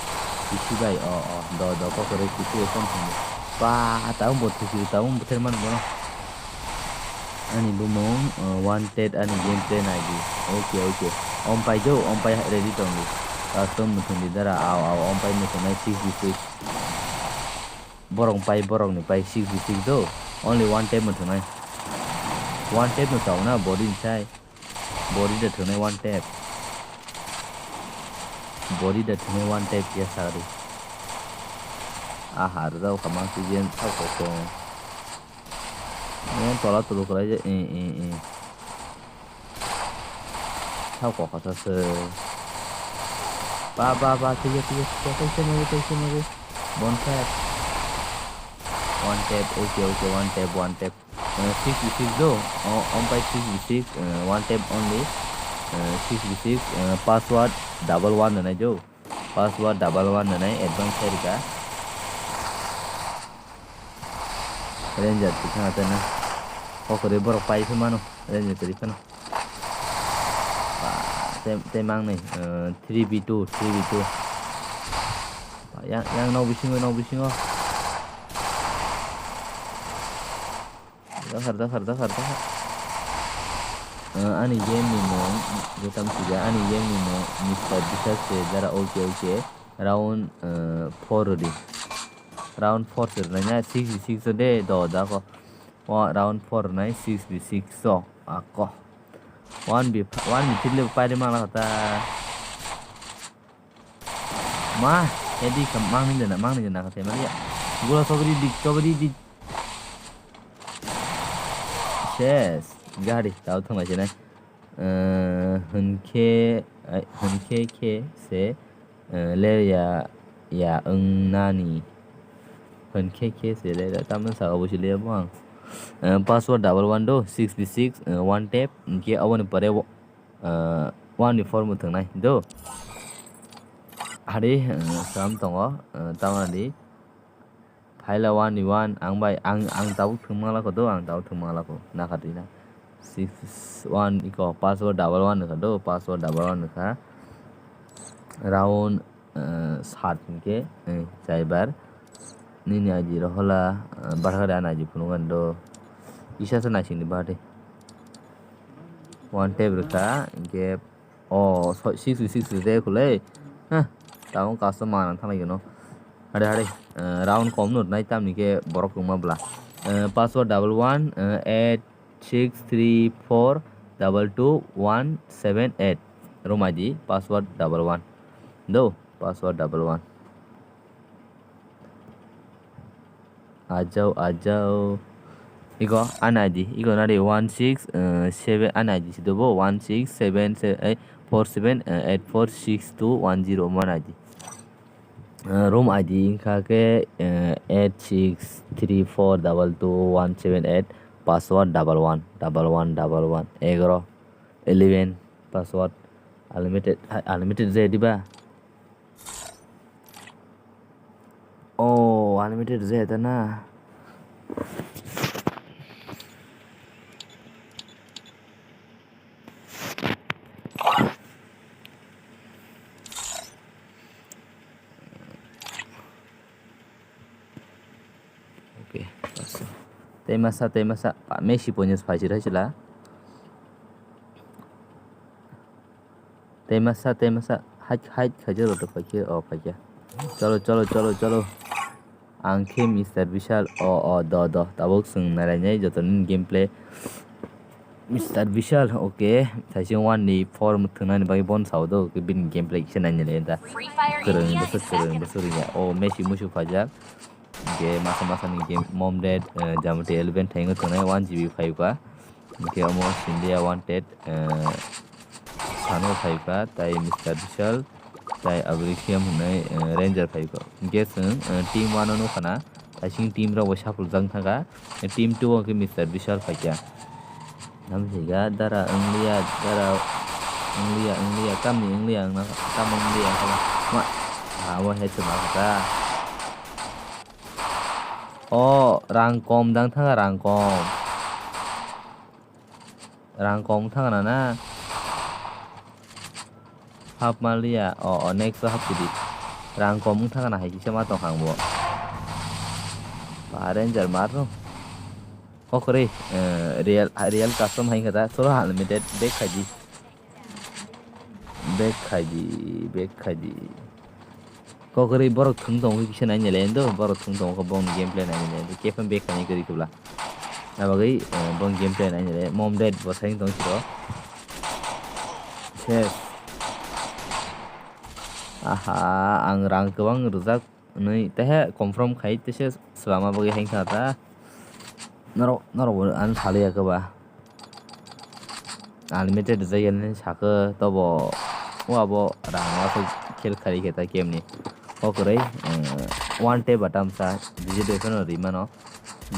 P C bai, o, o, do, do, kok kwrwi P C bai phone thwngdi. Ba, tabuk bo thusi, tabuk bo bwtharmani bono. Ani bumung, uh, wanted, ani gameplay naidi. Okay, okay. Ompai do, ompai ready tongdi. Custom muthungdi dara, aw, aw, ompai muthungnai six v six. Borok pai, borokni pai six v six do. Only one tap muthungnai. One tap no chao na, body ni sai. Body da thungnai one tap. Body da thungnai one tap ya sagri. Aha, rwjak kha ma oxygen thao kok tong. Yang tola tulu kwlai je, eh, eh, eh. Thao kok kha se. Ba, ba, ba, tiga, tiga, tiga, tiga, tiga, tiga, tiga. One tap. One tap, okay, okay, one tap, one tap. Uh, six v six do. Oh, ompai six v six, uh, one tap only. Uh, six v six, uh, password double one nanai do. Password double one nanai advance sai rika. Ranger tikha tena. Kokore borok pai phimano. Ranger tikha no. Ba, tem, tem ang nai, eh, three v two, three v two. Yang, yang nok bisingo, nok bisingo. Dakhar, dakhar, dakhar, dakhar. Eh, ani game ni mung, je tam sija, ani game ni mung, Mister Bishal se dara, okay, okay. Round, eh, four rwdi. Round four se rwnai na, six v six o de, do, da ko. Wa, round four rwnai, six v six o, ako. One v, one v three le pairi mangla kata. Ma, edi ka mangni dena, mangni dena kata, mani ya. Gula sobri di, sobri di. Ses, gari, tau thang lai se nai. Eh, hwnkhe, ai, hwnkhe khe se, eh, ler ya, ya wng nani. Hwnkhe khe se ler ya, tamni saka bo se ler ya bo ang. Eh, password double one do, six v six, eh, one tap, hwnkhe aboni pore, eh, one v four mwthang nai do. Hari, eh, slam tongo, eh, tamani. Phaila one v one, ang bai, ang, ang tabuk thwng mangla kho do, ang tabuk thwng mangla kho, nakha twi na. Six one iko, password double one wngkha do, password double one wngkha. Round, eh, sat hwnkhe, eh, chaibar. Nini I D rohola, eh, barhari ani I D phunukgani do. Kisa se naisingni barhari. One tap rwkha, hwnkhe O, so-, six v six rwjak khulai. Hah, tabuk custom manang thanglaigwno. Hade, hade, eh, round kom no rwnai tamni khe borok kwbangma bwla. Eh, password double one, eh, eight six three four double two one seven eight. Room I D, password double one. Do, password double one. Ajao, ajao. Iko, ani I D. Iko nari one six, eh, seven, ani I D si dobo one six seven, eh, four seven, eh, eight four six two one zero, omo ani I D. Eh, room I D wngkha khe, eh, eight six three four double two one seven eight, password double one, double one, double one, egaro, eleven, password, unlimited, unlimited je diba? Oh, unlimited je ta na. Okay, bas. Tei masa, tei masa. Pa, Messi points phai sira sila. Tei masa, tei masa. Hike, hike khaijak rw paikhe, o paikhe. Cholo, cholo, cholo, cholo. Ang khe Mister Bishal, o, o, do, do. Tabuk chwng narainai joto nini gameplay. Mister Bishal, okay. Thaising one ni four thwngnani bagwi bon sao do, bini gameplay kisa nainai le da. Kwrwng bwswk, kwrwng bwswk rwya. O Messi musu phaijak. Hingke masa masa ni game Mom Dead, eh, Jamati Eleven thaingo tongnai one G B phai kha. Hingke omo India Wanted, eh, sano phai kha, tai Mister Bishal, Tai Abrisium hwnwi, eh, Ranger phai kho. Hwnkhe chwng, eh, team one no nukha na, thaising team rok bo sapulok jak thangkha. Eh, team two o khe Mister Bishal phaikha. Tamo higa dara wngliya, dara wngliya, wngliya, tamni wngliya, wngna, tamo wngliya, wngkha ma. Ma, ha, o headshot ma kha ta. O, rang kom dang thangkha, rang kom. Rang kom thangna na. Hap maliya. O, o, next o hap sidi. Rang kom thangna hai kisa ma tong hang bo. Ba Ranger mar no. Kokore, eh, real, real custom hai kata. Solo unlimited back khai di. Back khai di, back khai di. Kokore borok thwng tongo kisa nai nai le do, borok thwng tongo khe bongni gameplay nai nai le do, kefam back khai nai kwrwi kwbla. Abagwi, eh, bong gameplay nai nai le, mom dead bo sai tong siro. Ses. Aha, ang rang kwbang rwjak hwnwi tehe confirm khai tese swlama bagwi hai kha ta. Norok, norok bo ano salai ya kwba. Unlimited rijak ya nini sakhe tobo o abo rang wasuk khel khari khe ta game ni. O kwrwi, eh, one tap button sa D J Doi phano rimano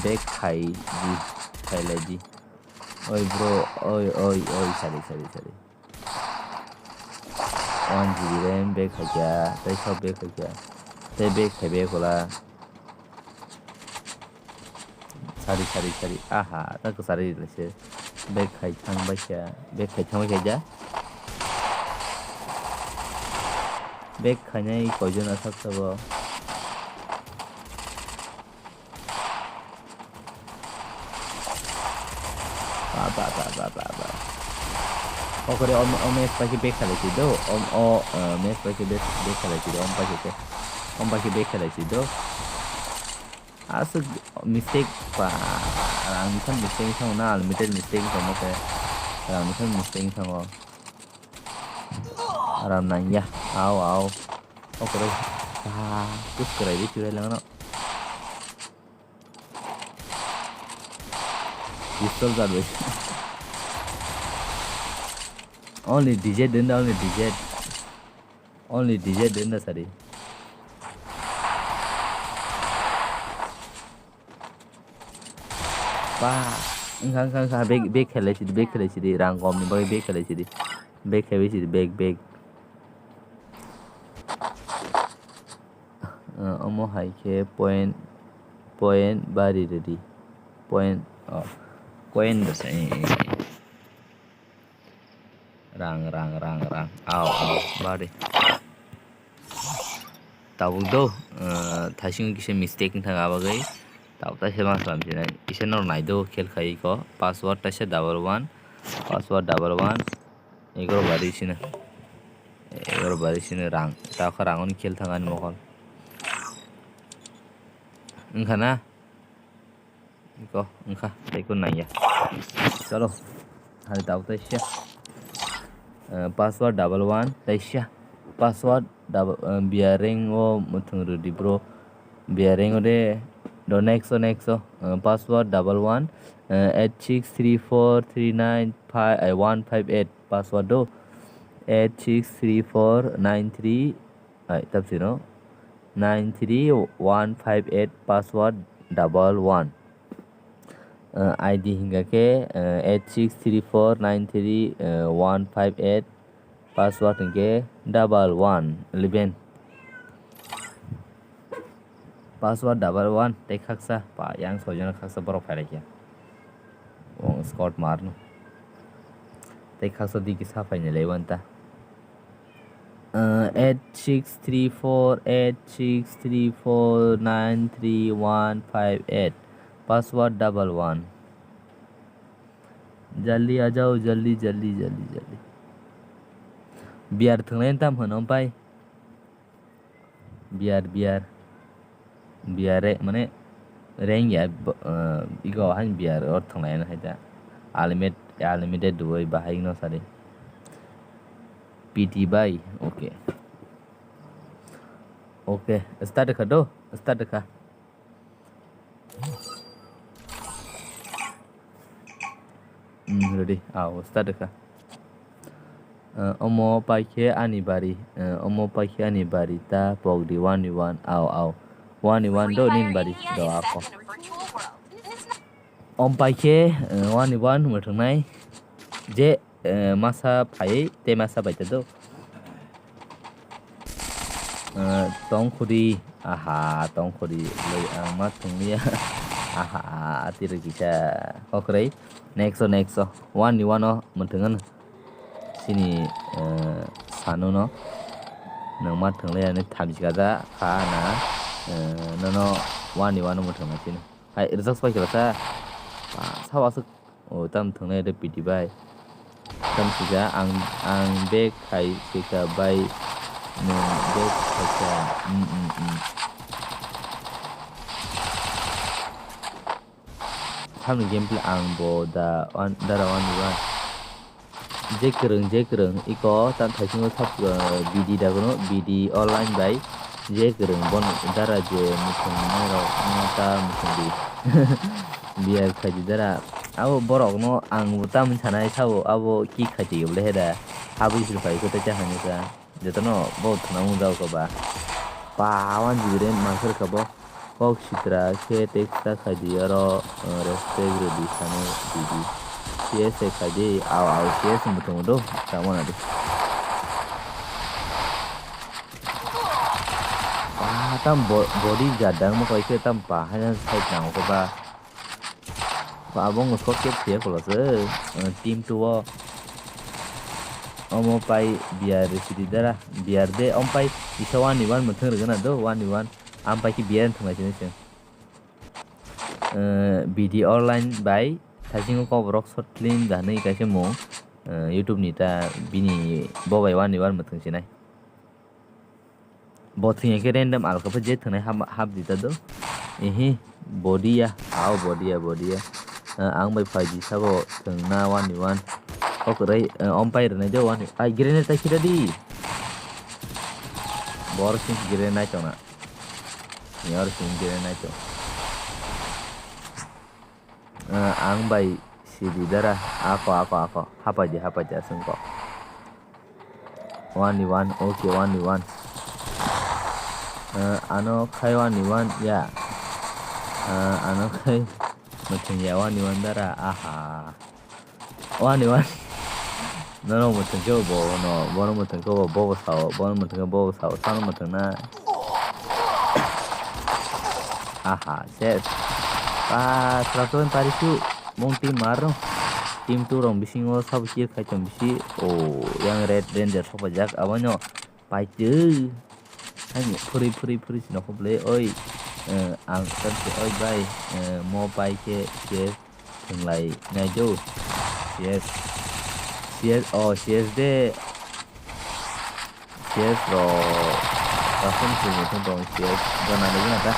back khai di, khai lai di. Oi bro, oi, oi, oi, sorry, sorry, sorry. One G B RAM back khai kya, tei sok back khai kya, tei back khai back wala. Sari, sari, sari. Aha, ta kwchari rwlaise. Bag khai thang bai kha. Bag khai thang bai kha ja. Bag khainai koijon aswk tabuk. Ba, ba, ba, ba, ba, ba. O kore, o, o match pai khe bag khalai si do. O, o, eh, match pai khe bag, bag khalai si do. Om pai khe, om pai khe bag khalai si do. Aswk mistake pa, rang ni khe mistake wngkha na, unlimited mistake wngkha mo khe, rang ni khe mistake wngkha mo. Ram nangya, au, au. O kwrwi, ah, push kwrwi di churai langno. Pistol jar bai. Only D Z din da, only D Z. Only D Z din da sari. Ba, wngkha, wngkha, wngkha, bag, bag khelai sidi, bag khelai sidi, rang kom ni bagwi bag khelai sidi, bag khelai sidi, bag, bag. Ah, omo hai khe point, point bari rwdi, point, oh, coin rwsa, eh, eh, eh. Rang, rang, rang, rang. Au, au, bari. Tabuk do, eh, thaising kisa mistake wngkha abagwi. Tabuk taisa ma salam sinai. Kisa nor nai do, khel khai ko. Password taisa double one. Password double one. Egaro bari sino. Egaro bari sino rang. Tabuk rang on khel thang ani mokol. Wngkha na? Iko, wngkha, tei ko nangya. Chalo, hai tabuk taisa. Eh, password double one, taisa. Password double, eh, bearing o muthung rwdi bro. Bearing o de, do next o, next o. Eh, password double one, eh, eight six three four three nine five, eh, one five eight. Password do. Eight six three four nine three, ai, tabsino. Nine three one five eight, password double one. Eh, I D hingka khe, eh, eight six three four nine three, eh, one five eight, password hingke double one eleven. Password double one tei khaksa, pa, yang soijon khaksa borok phai laikha. Wng squad marno. Tei khaksa digi sa phaini lai wanta. Uh, eight six three four eight six three four nine three one five eight. Password double one. Jaldi a jao, jaldi, jaldi, jaldi, jaldi. Biar thwnglai tam hwno pai. Biar, biar. Biar re, mane, reng ya, b-, eh, igo hain biar or thwnglai na haita. Unlimited, unlimited duoi bahai no sari. P T bai, okay. Okay, start kha do, start kha. Hmm, ready. Aw, start kha. Eh, omo paikhe ani bari, eh, omo paikhe ani bari ta pokdi one one, ao, ao. One one do nini bari do ako. Om paikhe, eh, one one mwthwngnai je, eh, masa phaiwi tei masa baita do. Eh, tongkhudi, aha, tongkhudi, lei ang ma thwngya. Aha, tiro kisa kokroi. Next o, next o. One ni one o mwthwng ano. Sini, eh, sanu no. Nang ma thwnglai ani thamchi kaja kha na, eh, nono one ni one o mwthwng na sini. Hai, rijak pai kala sa. Pa, sao aswk. O, tam thwngnai re piti bai. Tam sika, ang, ang bag khai sika bai. Nwng bag khaika. Mm, mm, mm. Tamni gameplay ang bo da one, dara one ni one. Je kwrwng, je kwrwng, iko ta thaisingo sab, uh, B D dagono, B D online bai, je kwrwng, bon dara je muchung nairok, no ta muchung di. Biar khaidi dara. Abo borok no ang bo tamni sanai sabo, abo ki khaidi bole heda. Habwi sir pai ko ta cha hani sa. Jotono bo thwna mung jao ko ba. Pa, one G B ram manswer kha bo. Kok sitra khe text ta khaidi oro, uh, respect rwdi sano didi. C S A khaidi, ao, ao, C S A muthung do, tamo na di. Pa, tam bo-, body jadang mo kai khe tam pa, hanya side nang ko ba. Ko abo wngkha khe phiya khuloswk, eh, team two o. Omo pai B R sidi dara, B R de, om pai isa one ni one mwthang rwgwna do, one ni one. Am pai khe B R thwnglai sini chwng. Eh, B D online bai thaisingo Kokborok short film da hwnwi kaisa mung, eh, YouTube ni ta bini bo bai one ni one mwthang sinai. Bo thwngya khe random alka pha je thwngnai hap, hap di ta do. Ehe, body ya, ao body ya, body ya. Ah, ang bai phai di sabo thwngna one ni one. Kok rwui, ah, om pai rwnai do one ni. Ai, grenade ta khita di. Bor sing grenade nai tongna. Ni or sing grenade nai tong. Ah, ang bai sidi dara. Ako, ako, ako. Hapai di, hapai di, aswng kok. One ni one, okay, one ni one. Ah, ano khai one ni one, ya. Ah, ano khai mwthang ya one ni one dara, aha. One ni one. Nono mwthang khe bo, no, bono mwthang khe bo, bo bo sao, bono mwthang khe bo bo sao, sano mwthang na. Aha, ses. Pa, sraptoni parisu, mung team mar no. Team two rong bisingo sabo kill khai tong bisi. O, yang Red Ranger sokpajak, abono paitwi. Ani phuri, phuri, phuri sino khoble, oi. Eh, ang tamsi, oi bai, eh, mo pai khe, khe. Thwnglai nai do. C S. C S, oh, C S de. C S rok. Custom simi thung tong C S. Gana de gana ta.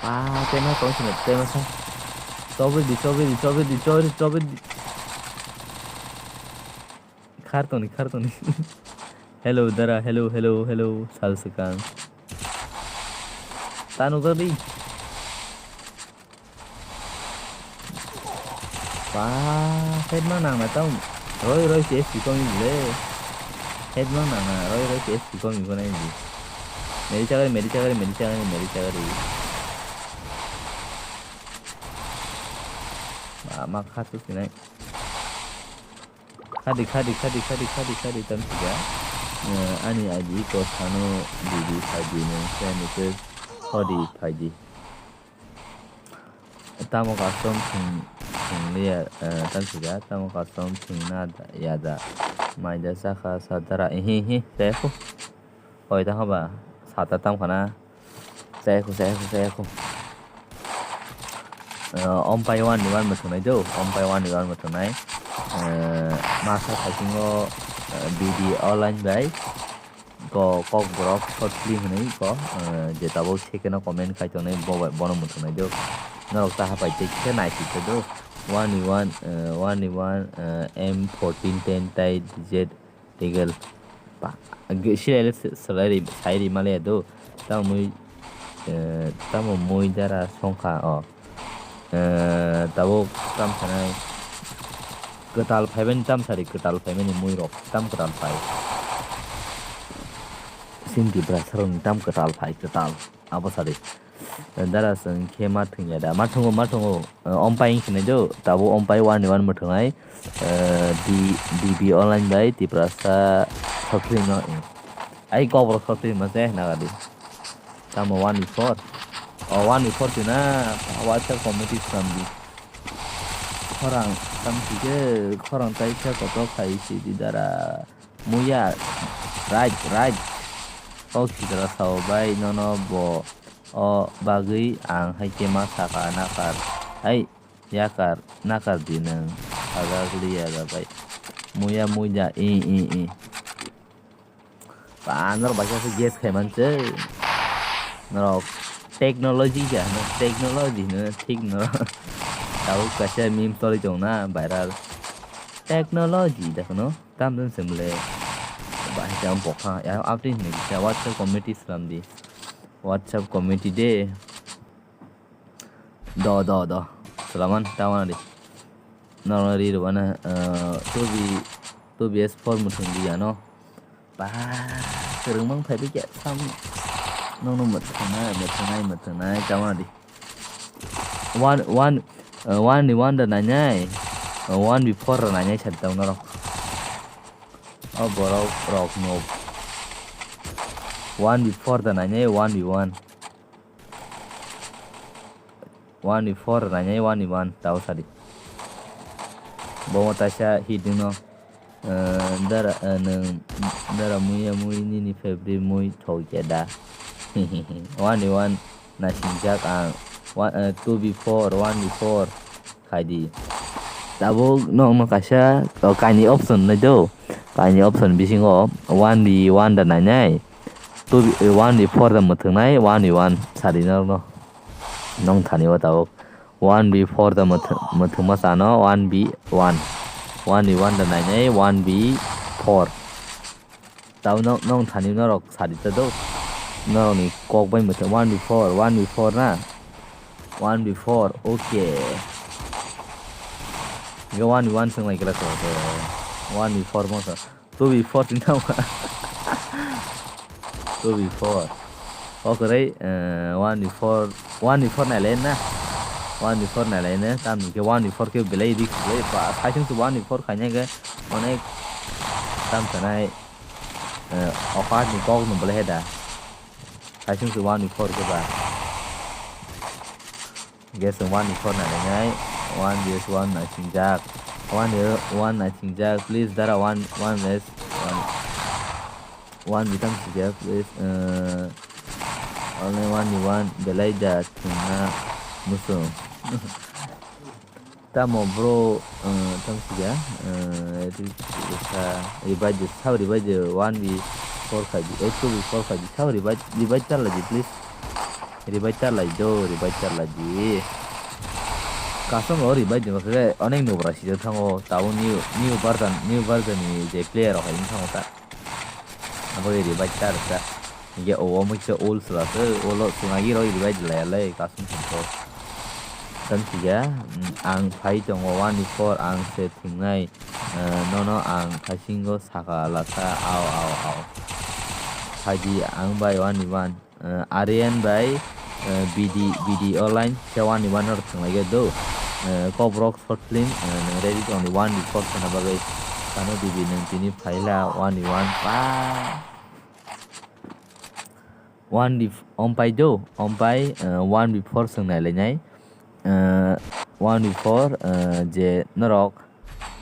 Ah, tema tong sini, tema sa. Stop it, stop it, stop it, stop it, stop it. Khar tongni, khar tongni. Hello, dara, hello, hello, hello, sal swkang. Ta nukjak di. Ba, head ma nang na tau. Roi, roi, C S P komi bole. Head ma nang na, roi, roi, C S P komi ko nai di. Meri chagari, meri chagari, meri chagari, meri chagari. Ba, ma kha tu sinai. Khadi, khadi, khadi, khadi, khadi, khadi, tamsika. Eh, ani I D ko sano didi phaidi nung se nise hodi phaidi. Tamo custom thung, thung liya, eh, tamsika, tamo custom thung na da, ya da. Maida saka sadara, ihi, ihi, se ko. Oi, tang hoba, sata tam khana. Chayakho, chayakho, chayakho. Eh, om pai one ni one mwthwngnai do, om pai one ni one mwthwngnai. Eh, masa thaisingo, eh, B D online bai. Ko Kokborok short film hinwi ko, eh, je tabuk second o comment khai tongnai bo bai, bono mwthwngnai do. Norok ta hapai te khe nai si do. One ni one, eh, one ni one, eh, M fourteen ten tai Z Eagle. Pa, ge-, siyale se-, salai ri, sai ri male do. Tamo mui, eh, tamo mui dara songkha o. Eh, tabuk tam sanai. Kwtal phaimani tam sari, kwtal phaimani muirok tam kwtal phai. Sini Tiprasarokni tam kwtal phai, kwtal. Abo sari. Dara chwng khe ma thwngya da? Ma thwngo, ma thwngo. Eh, ompai wngkhe nai do. Tabuk ompai one ni one mwthwngnai. Eh, D-, D B online bai Tiprasa software no. Ai kok borok software ma se nagadi. Tamo one before. O one before twi na WhatsApp community slam di. Khorang tam sike, khorang tai khe kotor khai si di dara. Muya, right, right. O khidra sao bai nono bo o bagwi ang hai khe ma saka nakar. Hai, yakar, nakar di nwng. Sajak liya da bai. Muya, muya, i, i, i. Ba, norok bai khe gas khai man se. Norok technology ya, no, technology no, thik no. Tabuk kaisa meme toli tong na, viral. Technology, da kono. Tam dun se mole. Bahai se ang bokha. Ya, update hinwi kisa WhatsApp community slam di. WhatsApp community de. Do, do, do. Selaman, tawana di. Norok ri rwbana, eh, two B, two B S four muthung di ano. Ba, kwrwng mang phai bikya sam. Nokno mwthwngnai, mwthwngnai, mwthwngnai, tawana di. One, one, eh, one ni one da nainai. Eh, one before da nainai sa tong norok. O borok rok no. One before da nainai, one v one. One v four nainai, one v one tao sadi. Bomo taisa hit dino. Eh, dara, eh, nwng dara muya mui nini favorite mui thok ya da. One v one nasingjak ang. One, eh, two v four, one v four. Khaidi. Tabuk nokno kaisa, o, kaini option nai do. Kaini option bisingo one v one da nainai. Two v, one v four da mwthwngnai, one v one sadi norokno. Nong thani o tabuk. One v four da mwthw-, mwthwngma sano, one v one. One v one da nainai, one v four. Tamo no, nong thani norok sadi ta do. Norokni kok bai mwthang one v four, one v four na. One v four, okay. Ge one v one swnglai kela ko. One v four mo sa. Two v four tin tamo. Two v four. Okay, eh, one v four, one v four nailai na. One v four nailai na. Tam ke one v four ke belai dik belai pa. Sai sung one v four khaina ke onek tam sanai. Eh, okat ni kok no belai heda. Kaising se one ni four ke ba. Guys, one ni four na nai. One guys, one na singjak. One, one na singjak. Please, dara one, one guys. One, one bitam singjak, please. Eh, only one ni one. Belai da thungna musung. Tamo bro, eh, tamo siya, eh, ri-, sa, revive de, sa revive de, one v four khai di, eh, two v four khai di, sa revive, revive char lai di, please. Revive char lai do, revive char lai di. Custom o revive de, makhe onek nubra sijak thango, tabo new, new version, new version ni je player rok hai thango ta. Abo revive ta rwkha. Hinkhe o omo khe ul swlak se, ulo swngagi rw revive laya le kasung songkho. Tamo siya, mm, ang phai tongo one v four, ang se thwngnai, eh, nono ang khaisingo saka lasa, ao, ao, ao. Phaidi ang bai one v one, eh, Aryan bai, eh, B D, B D online, se one v one hor thwnglai do. Eh, Kobrok short film, eh, nang ready tongdi one v four khna bagwi. Kano dibi nang tini phaila one v one pa. One v, ompai do, ompai, eh, one v four swng nai lai nai. Eh, one v four, eh, je norok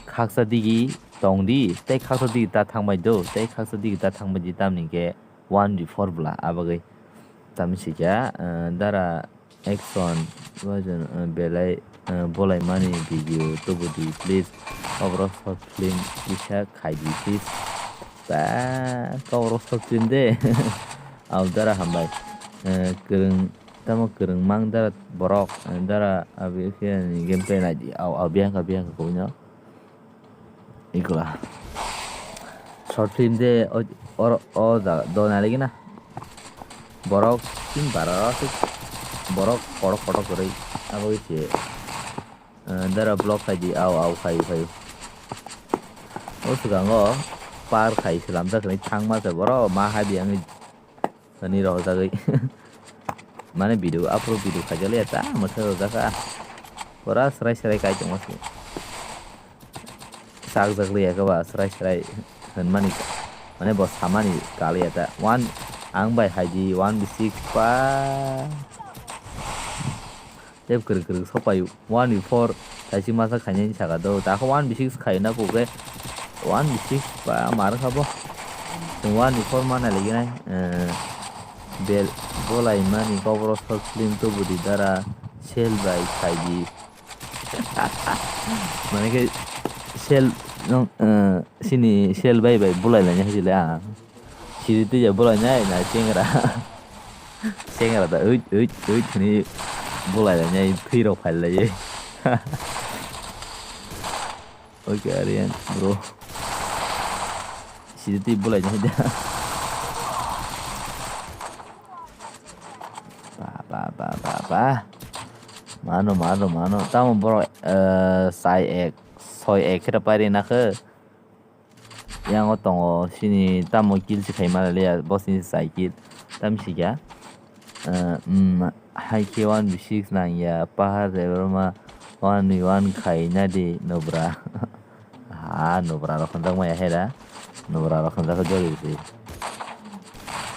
khaksa digi tong di, tei khaksa digi ta thang bai do, tei khaksa digi ta thang bai di tamni ke one v four bwla abagwi. Tamni sikya, eh, dara action, wajan, eh, belai, eh, bolai mani video tubu di, please. Oborok short film kisa khai di, please. Ba, oborok short film de. Au dara hambai. Eh, kwrwng, tamo kwrwng mang dara borok, eh, dara abi khe ni gameplay nai di. Au, au, biyang kha, biyang kha, kubui no. Ikla. Short film de o, or, o jaga do nai lagi na. Borok tin bara se borok kotok kotok kwrwi. Abo se, eh, dara block khai di, au, au, khai, khai. O swkango par khai slamjak hinwi thangma se borok ma hadi wngwi thani rohorjagwi. Mane video, aphuru video khaijakliya ta mwthai rojaka. Pura srai srai kai tongma se. Chakjakliya khe ba srai srai hwnmani, mane bo samani kaliya ta. One ang bai haidi one v six pa. Tep kwrwk kwrwk sok paio. One v four kaisa masa khainani saka do. Takho one v six khaina kok khe one v six ba mar kha bo. Chwng one v four mana liginai. Eh, bel bolai mani kok boro short film to budi dara sel bai khaidi. Mane khe sel nong, eh, sini sel bai bai bolai laina khe le ang. Siri twi ja bolai nai na chengra. Chengra da uit, uit, uit hwnwi bolai lainai, thwi rok phai lai. Oke, Aryan, bro. Siri twi bolai nai da. Ba, ba, ba, ba, ba. Mano, mano, mano. Tamo borok, eh, sai ek, soi ek khe ta pairi na khe. Yang o tongo, sini tamo kill se khaima liya, bo sini sai kill. Tam sikya. Eh, mm, hai khe one v six nang ya, pahar de roma one v one khaina di, nobra. Ha, nobra rok khanjak maya hera. Nobra rok khanjak jori si.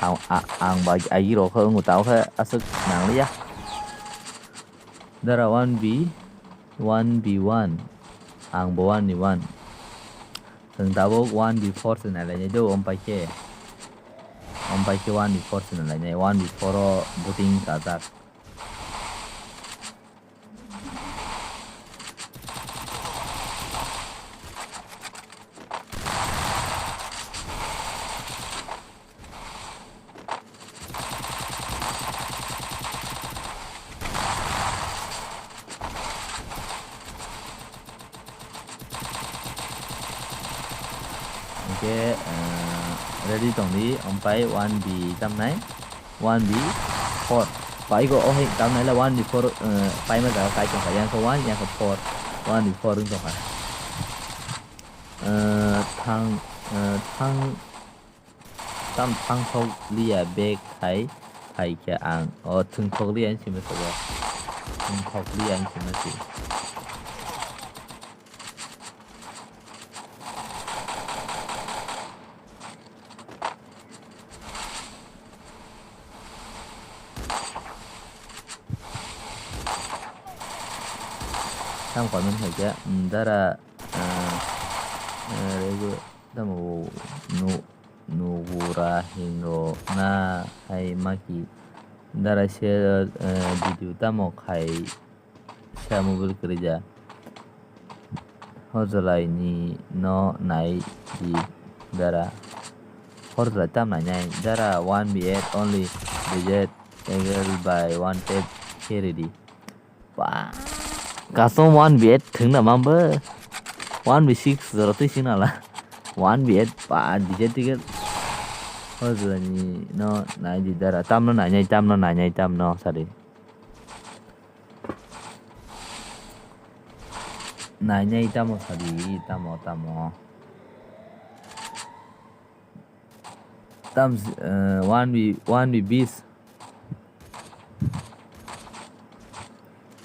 Ang, a-, ang ba agi rok khe, ngu tao khe, aswk nang liya. Dara one v, one v one. Ang bo one v one. Chwng tabuk one v four se nai lainai do, ompai khe. Ompai khe one v four se nai lainai. One v four o booting kajak. Hingke, eh, ready tongdi, ompai one v tamnai, one v four. Paigo, oh, hai, tamnai le one v four, eh, paima jaga kai tongkha, yang khe one, yang khe four, one v four wng tongkha. Eh, thang, eh, thang, Tam thangthok liya bag khai, khai khe ang. O thwngthok liya ang simi sobo. Thwngthok liya ang simi si. Tam comment hai khe, mm, dara, ah, ah, rego, tamo, no. Nugura hino na hai maki dara se, eh, video tamo khai sa mobile kwrwija. Hojolai ni no nai di dara. Hojolai tam nai nai dara one v eight only, D Z angle by one tap here di. Ba, custom one v eight thwngna mambo. One v six jora twi singnala. One v eight ba, D J ticket. Hojani no nai di dara. Tamno nai nai, tamno nai nai, tamno sari. Nai nai, tamo sari, tamo, tamo. Tam, eh, one v, one v bis.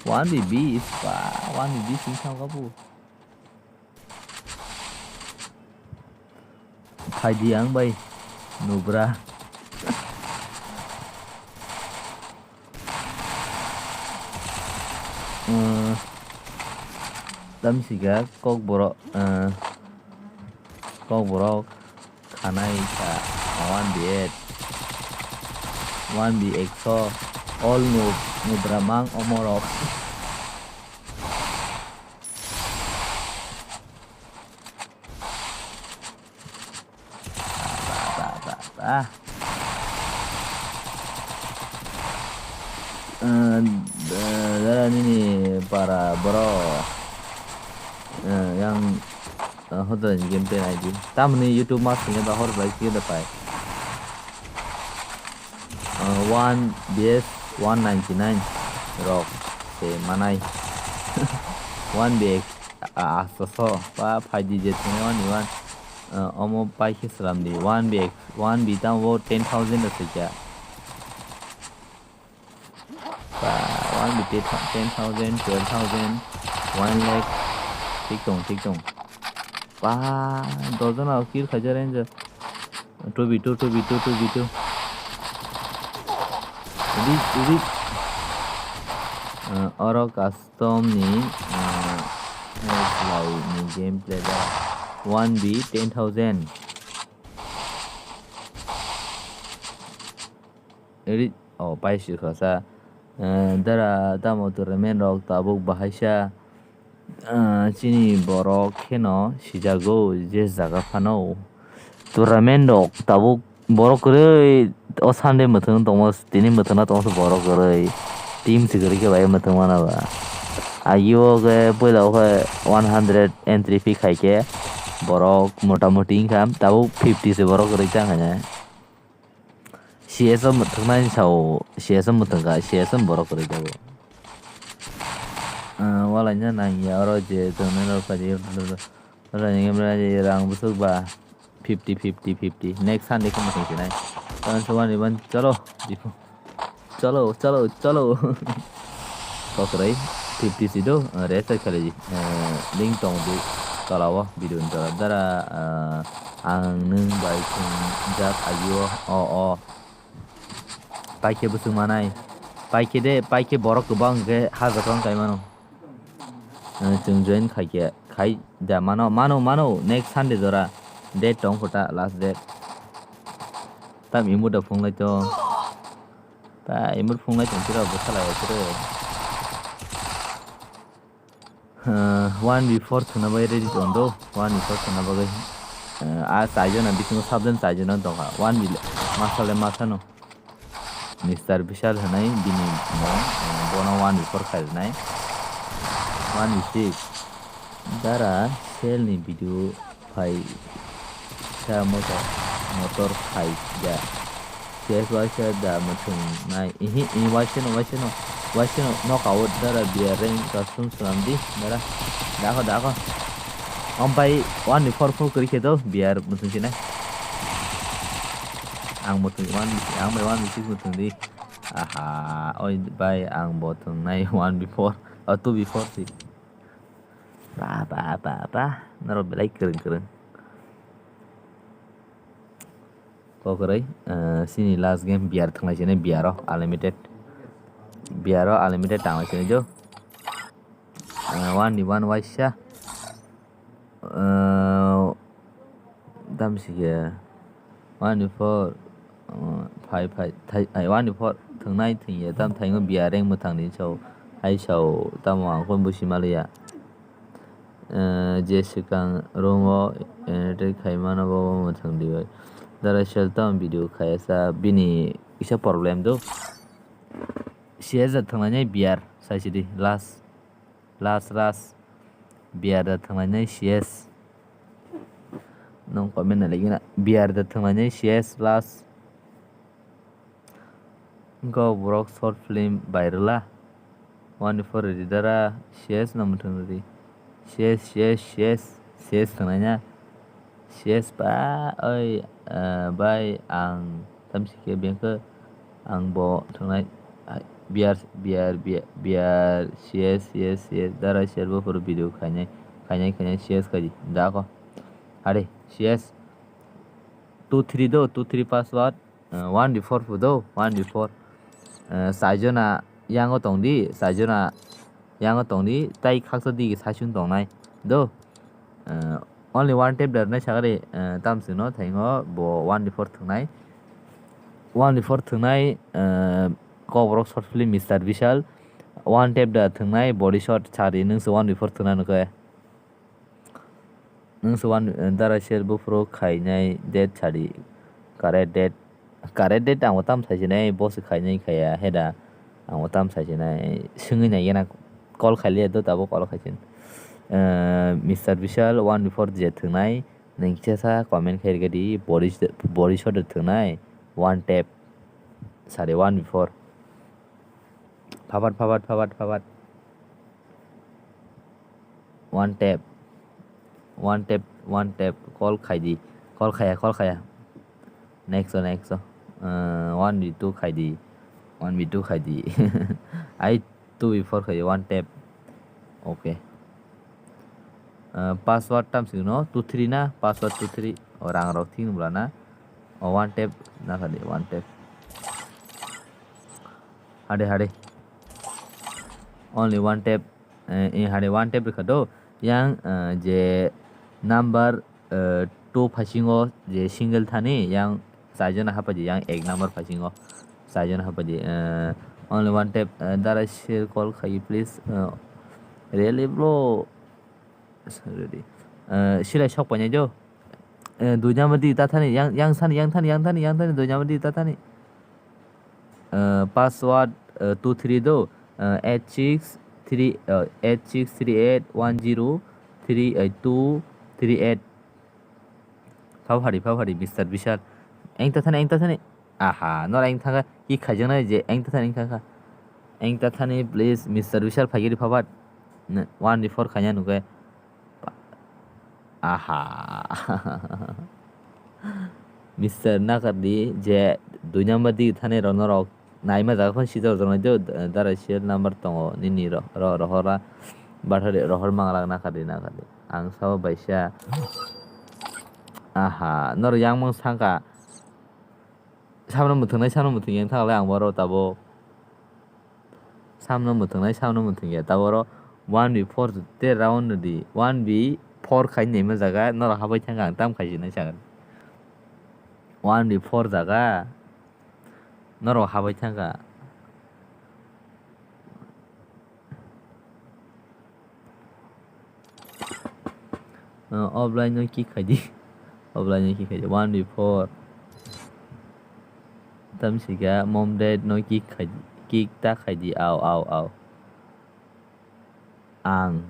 One v bis, ba, one v bis wngkha kha bo. Phaidi ang bai, nubra. Eh, tamsika kokborok, eh, kokborok khanai kha one v eight, one v ekso, all noob, nubra mang omorok. Ba, ba, ba, ba. Eh, da-, dara nini para boro. Eh, yang, eh, hodo ni game play naidi. Tamni YouTube mas ni ba hor bai kida pai. Ah, one V S one ninety nine rok se manai. One V S, ah, asto so, ba, phaidi je thwngwi one v one. Ah, omo pai khe slam di. One B, one B tamo ten thousand aswk ya. Ba, one B ten thousand, twelve thousand, one lakh. Thik tong, thik tong. Ba, dojon rok kill khaijak ranger. Two B two, two B two, two B two. Reach, reach. Ah, oro custom ni, ah, slai ni gameplay da. One B ten thousand. Ri-, oh, pai si kha sa. Eh, dara tamo tournament rok tabuk bahai sa, eh, chini borok kheno sijago je jaga phano. Tournament rok tabuk borok kwrwi o Sunday mwthang tongmo, tini mwthangna tongmo borok kwrwi. Team si kwrwi khe bai mwthang mana ba. Agio khe puila o khe one hundred entry fee khai khe borok mota moti wngkha tabuk fifty se borok kwrwi ta khaina. C S o mwthwknai sao, C S o mwthwkha, C S o borok kwrwi tabuk. Ah, walaina nangya oro je tongnai rok khaidi, rang bwswk ba fifty, fifty, fifty. Next Sunday khe mwthwng sinai. Tamo se wani ban chalo, dipo. Chalo, chalo, chalo. Kokroi fifty si do, ah, rest khai khaidi. Eh, link tong di tola o, video ni tola. Dara, ah, ang nwng bai thwngjak agio, o, o. Paikhe bwswk manai. Paikhe de, paikhe borok kwbang khe hajak wng kai mano. Eh, chwng join khai khe, khai da mano, mano, mano, next Sunday jora. Date tong kho ta, last date. Tam emote da phunglai to. Ta emote phunglai tong tira bwsa lai tira. Eh, one B four thwna bai ready tong do, one B four thwna bagwi. Eh, a chaijona bisingo sabjani chaijona tongkha, one B le, masa le masa no. Mister Bishal hwnwi bini mung, eh, bono one B four khairwnai. One B six. Dara sel ni video phai sa motor, motor khai da. K S waisa da mwthwng nai. Ihi, ihi, waisa no, waisa no, waisa no, knock out dara biya rank custom swnam di, dara. Dakho, dakho. Om pai one ni four four kori khe do, biya mwthwng sinai. Ang mwthwng one, ang bai one six mwthwng di. Aha, oi bai ang bo thwng nai one before, oh, two before si. Ba, ba, ba, ba. Norok belai kwrwng, kwrwng. Kokroi, eh, sini last game B R thwnglai sini B R o unlimited. B R o unlimited tanglai sini jo. Eh, one ni one waisa. Eh, dam sike. One ni four, uh, phai, phai, thai, ai, one ni four, thwngnai thwngya, tam thaingo biya reng mwthang ni sao, hai sao, tamo ang phone busi maliya. Uh, je swkang room o, uh, entry khai mano bo, bo mwthang di bai. Dara sel tam video khaya sa, bini kisa problem do. C S da thwngnai biya, sai sidi, last. Last, last. B R da thwnglainai C S. Nwng comment nai lagi na. B R da thwnglainai C S last. Go borok short film bai rwla. One four ridara C S no mwthwng rwdi. C S, C S, C S, C S thwnglaina. C S ba, oi, ah, bai, ang tamsi khe bengkhe ang bo thwngnai, ah, B R, B R, B R, B R, C S, C S, C S, dara C S bo phuru video khainai, khainai, khainai, C S khaidi, da kho. Are, C S, two three do, two three password, ah, one D four phu do, one D four. Ah, saijona yango tongdi, saijona yango tongdi, tai khaksa digi saichung tongnai do. Ah, only one tap da rwnai sakari, ah, tamswkno thaingo bo one D four thwngnai. One D four thwngnai, ah, Kokborok short film Mister Bishal. One tap da thwngnai body shot sari nwngse one D four thwngna nukhe. Nwngse one, ah, dara sel buphuru khainai date sari. Correct date. Correct date ang bo tam saisinai, bo se khainai khaya, heda ang bo tam saisinai, swngwi nai gana call khailiya do, tabuk call khaisin. Eh, Mister Bishal one before je thwngnai, nwng kisa sa comment khairikha di, body, body shot de thwngnai, one tap, sorry, one before. Phapat, phapat, phapat, phapat. One tap. One tap, One tap, call khai di. Call khaya, call khaya. Next o, next o. Uh, one v two khai di. One v two khai di. Ai two v four khai di, one tap. Okay. Uh, password tam sing no, two three na, password two three. O rang rok thik nubla na. O one tap na khai di, one tap. Hade, hade. Only one tap. Eh, eh, hade one tap rikha do. Yang, eh, je number, eh, two phasingo je single thani, yang chaijon hapaji, yang ek number phasingo chaijon hapaji. Eh, only one tap, eh, dara share call khai, please. Eh, really, bro? Sorry. Eh, silai sok painai do. Eh, dui number di ta thani, yang, yang sani, yang thani, yang thani, yang thani, dui number di ta thani. Eh, password, eh, two three do, eh, eight six three, eh, eight six three eight one zero three, eh, two three eight. Phapari, phapari, Mister Bishal. Eng ta thani, eng ta thani. Aha, nora eng thangkha, ki khaijaknai je, eng ta thani, eng thangkha. Eng ta thani, please, Mister Bishal, phaigiri phapat. Ne, one report khaina nukhe. Aha. Mister Nakardi je dui number di thani rok norok naima jaga phano sijak rok nai do, dara serial number tongo nini ro-, ro-, rohora bathari rohor manglak Nakardi, Nakardi. Ang sao baisa. Aha, norok yang mung sangka. Samno mwthwngnai, samno mwthwng yang thanglai ang boro tabuk. Samno mwthwngnai, samno mwthwng ya. Taboro one v four te round di. One v four khai naima jaga, norok habai thangkha ang tam khai sinai sagan. One v four jaga, norok habai thangkha. Uh, offline no kick khai di. Offline no kick khai di. One v four. Tam sika mom dad no kick khai di. Kick ta khai di. Au, au, au. Ang.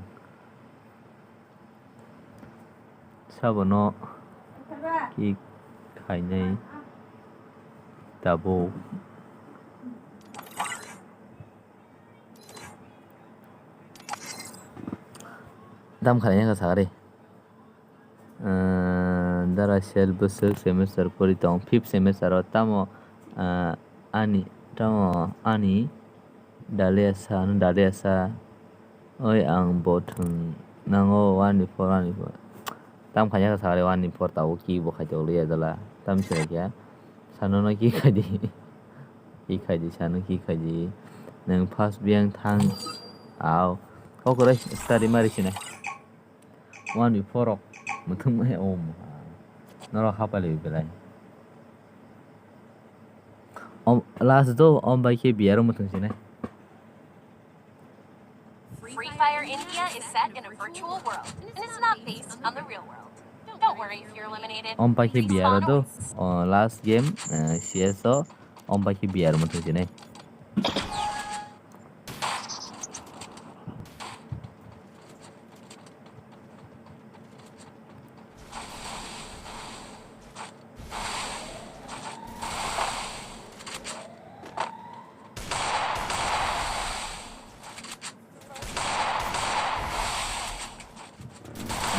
Sabono kick khainai tabuk. Tam khlaina kha sakari. Dara sel bwswk semester pori tong, fifth semester o tamo, ah, ani, tamo ani dalia sa, ano dalia sa, oi ang bo thwng nango one ni four, one ni four. Tam khaina kha sakari one ni four tabuk kick bo khaitokliya dala. Tam sirokya. Sanono kick khai di. Kick khai di, sano kick khai di. Nwng first biyang thang. Au. Kok kwrwi study mari sinai. One v four rok. Muthung mai om. Norok hapali belai. Om, last do, om bai khe biyaro muthung sinai. Free Fire India is set in a virtual world, and it's not based on the real world. Don't worry if you're eliminated. Om bai khe biyaro do, o, last game, eh, C S o, om bai khe biyaro muthung sinai.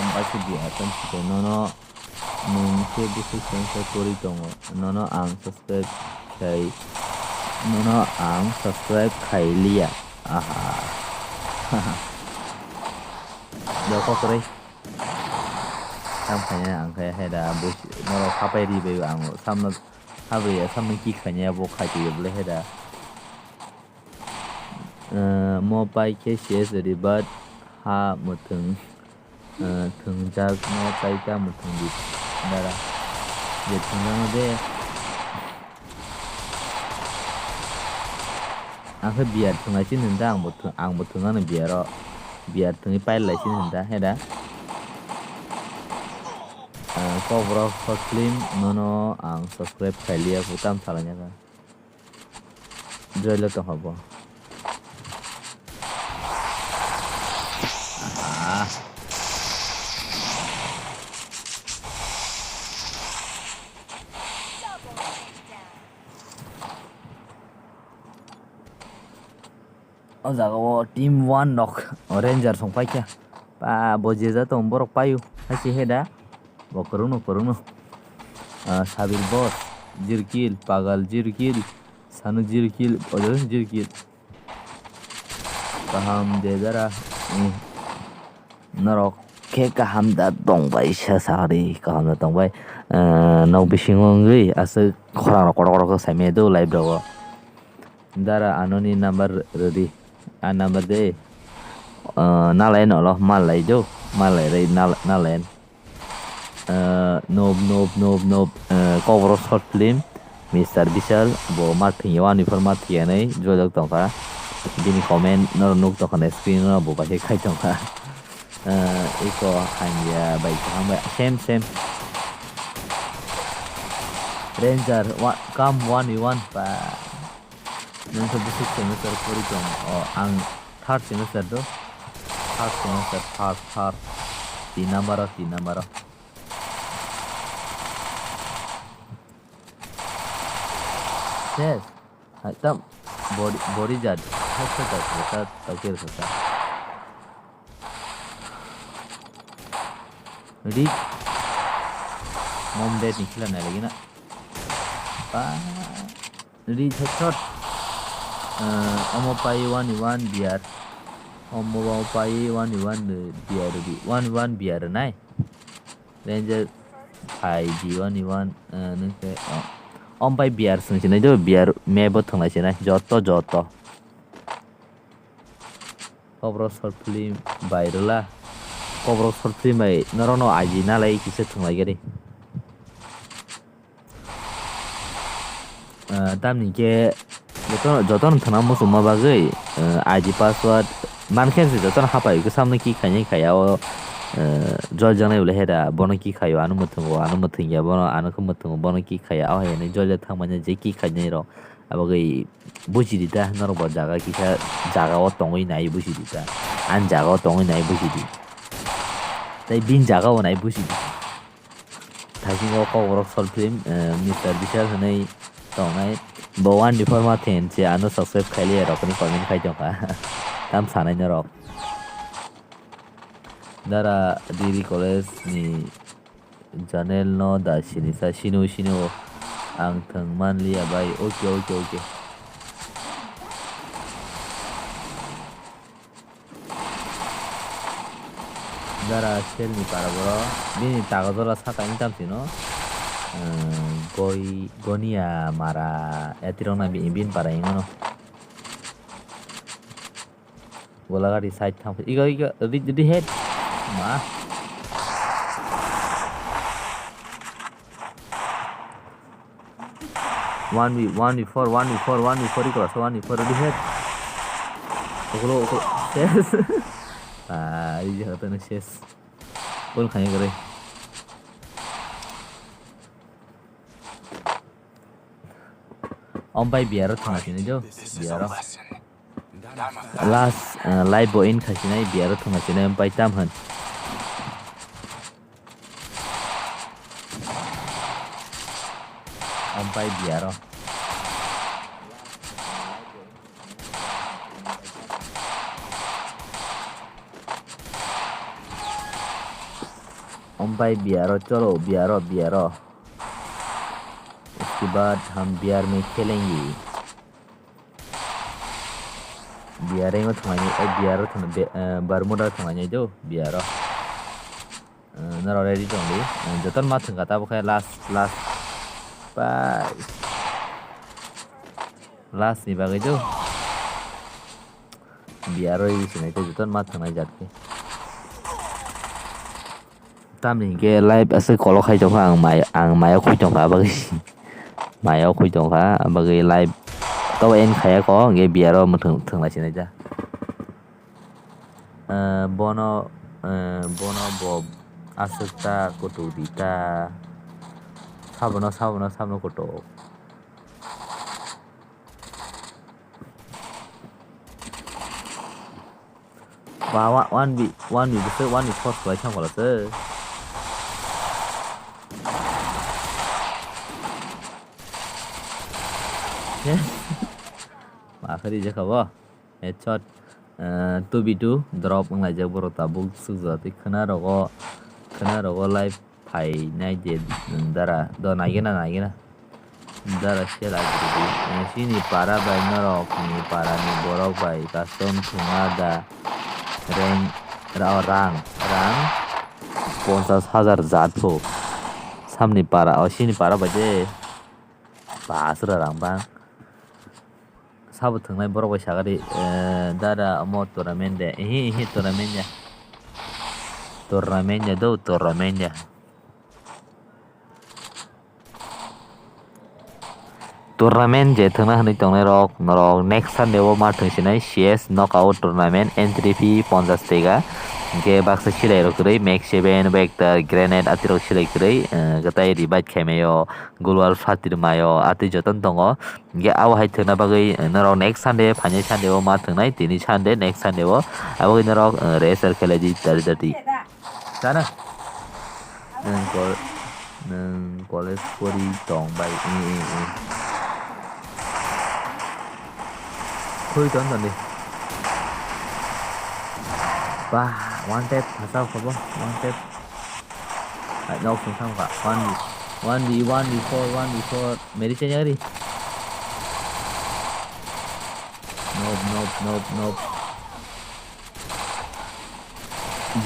Ang bakhe di atam site nono nwng khe bwswk sengsa kwrwi tongo, nono ang subscribe khai, nono ang subscribe khai liya. Aha. Joko kwrwi. Tam khaina ang khe heda busi norok hapai ri bai ang samno habri ya samno ki khaina bo khai twi bole heda. Eh, mo pai khe C S rebat ha muthung, eh, thungjak no tai ta muthung di dara. Je thungjak no de. Ang khe biyar thwnglai sini hinda, ang bo thwng, ang bo thwng ano biyaro. Biyar thwngwi pailai sini hinda, heda. Ah, kok borok short film nono ang subscribe khai liya, bo tam salai nai kha. Joy lo tong habo. Ah. O jaga o team one nok ranger song paikha. Pa bo je ja tong borok paio. Hai se heda. Bo kwrwngno, kwrwngno. Ah, Sabir boss, zero kill, Pagal zero kill, Sanu zero kill, Ojol zero kill. Kaham de dara. Hmm. Norok khe kaham da tongbai sa sakri, kaham da tongbai. Ah, nok bisingo wngwi aswk khorang rok kotor kotor khe saimaya do live rogo. Dara anoni number rwdi. A number de. Ah, nalayan olo, malai do. Malai rei nal-, nalayan. Ah, nob, nob, nob, nob. Ah, Kokborok short film. Mister Bishal, bo ma thwngya, ani phor ma thwngya nai, jojak tongkha. Bini comment norok nuk tongkha na screen o, bo bai khe khai tongkha. Ah, iko hamya bai kaham bai. Same, same. Ranger, wa-, come one v one pa. Nang khe bwswk semester pori tong? O, ang third semester do. Third semester, third, third. Tin number o, tin number o. Ses. Hai tam. Body, body jat. Hai se jat. Jat. Tau kir kasa. Ready? Mom dad ni khela nai lagi na. Pa. Ready, shot, shot. Ah, omo pai one one beer. Omo pai one one beer di. One one beer nai. Ranger phai di one one, ah, nung khe, oh. Om pai beer swng sinai do, beer map o thwnglai sinai. Joto, joto. Kokborok short film bai rwla. Kokborok short film bai norokno I G nalai kisa thwnglai gari. Ah, tamni khe joto, jotono thwna muchungma bagwi, ah, I D password mankhe se jotono hapai khe samno ki khainai khaya o, ah, jol janai ule heda bono ki khaio ano mwthwngo, ano mwthwngya bono, ano khe mwthwngo bono ki khaya o hai hinwi jol jak thangmani je ki khainai rok. Abagwi bujidi ta norok bo jaga kisa jaga o tongwi nai bujidi ta, ani jaga o tongwi nai bujidi, tei bini jaga o nai bujidi. Thaisingo Kokborok short film, eh, Mister Bishal hinwi tongnai. Bo ani phor ma then se ano subscribe khailiya rokni comment khai tongkha. Tam sanai norok. Dara Degree College ni channel no da sini sa sino sino ang thwng manliya bai. Okay, okay, okay. Dara selni para boro bini tago jola saka wng tam sino, eh, goi gonia mara etirok na bini para wng mano. Golagari side thang igo igo di di head ma. One v one v four, one v four, one v four, ikora sa one v four, ready, head. Okolo, okolo, ses. Ah, ini jatuh nih, ses. Pun kayaknya kere. Om pai biaro thang sini jo, biaro. Last, eh, live bo in khasinai biaro thwngna sinai pai tam hwn. Om pai biaro. Om pai biaro, cholo biaro, biaro. Uske baad hum biar mein khelenge. Biar o thwngnai, eh, biar o thwng, be-, eh, Bermuda o thwngnai do, biar o. Eh, norok ready tong di. Eh, joto ma thwngkha tabuk khe last, last. Pai. Last ni bagwi do. Biar o ready sinai tei joto ma thwngnai jat khe. Tamni hinkhe live aswk kolok khai tongkha, ang mai, ang maya khwi tongkha, abagwi maya khwi tongkha, abagwi live to end khaya kho, hinkhe biaro mwthwng, thwng lai sinai ja. Eh, bono, eh, bono bo aswk ta kutuk di ta. Sabono, sabono, sabono kutuk. Ba, wa-, one v, one v bwswk, one v force khlai thang phala se. Ma khe rijak kha bo. Headshot, eh, two v two drop wng laijak borok tabuk sukjak tei khwna rogo, khwna rogo live Hai nai de, dara do naigena naigena. Dara sela gidi. Sini para bai norok ni para ni borok bai custom thwngma da reng ra rang rang ponchas hajar jat pho. Samni para o sini para bai de. Ba aswra rang bang. Sabo thwngnai borok bai sagari, eh, dara omo tournament de. Ehe, ehe, tournament ya. Tournament ya do, tournament ya. Tournament je thwngna hwnwi tongnai rok, norok next Sunday o ma thwngsinai C S knockout tournament entry fee ponchas tega. Hwnkhe baksa silai rok kwrwi, Max seven, Vector, Grenade atirok silai kwrwi, eh, kwtai revive khaimai o. Gulwal Fatir Mayo, atwi jotono tongo. Hingke abo hai thwngna bagwi, eh, norok next Sunday, phainai Sunday o ma thwngnai, tini Sunday, next Sunday o. Abo wngwi norok, eh, racer khelai di, dari dari. Sana? Nwng kol-, nwng college pori tong bai, eh, eh, eh. Khoi ton ton di. Bah, one tap, phasao khobo, one tap. Ai, nok sung thang kha. One v, one v, one v four, one v four. Meri chenya ri. Nope, nope, nope, nope.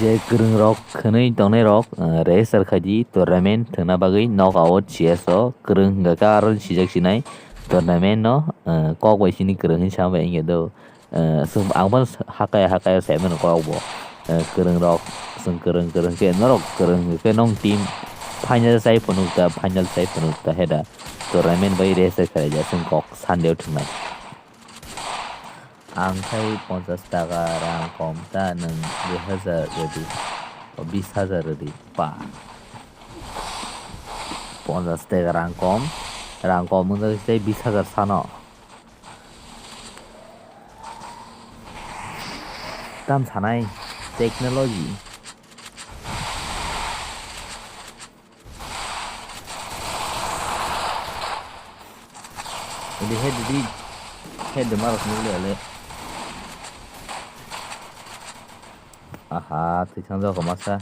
Je kwrwng rok khwnwi tongnai rok, eh, register khai di tournament thwngna bagwi knockout C S o kwrwng hwnkha khe aro sijak sinai tournament no, eh, kok bai sini kwrwng hinwi sama bai wngya do. Eh, chwng, ang bono hakaya, hakaya, sai mano kok bo. Eh, kwrwng rok, chwng kwrwng, kwrwng khe norok kwrwng khe nong team final sai phunuk ta, final sai phunuk ta heda. Tournament bai race khlaijak chwng kok Sunday o thwngnai. Ang khai ponchas taka rang kom ta, nwng dui hajar rwdi, o bis hajar rwdi, pa. Ponchas taka rang kom, rang kom wngkha tei bis hajar sano. Tam sanai technology. Ini head di, head de marok nukle ale. Aha, thwisangjak masa.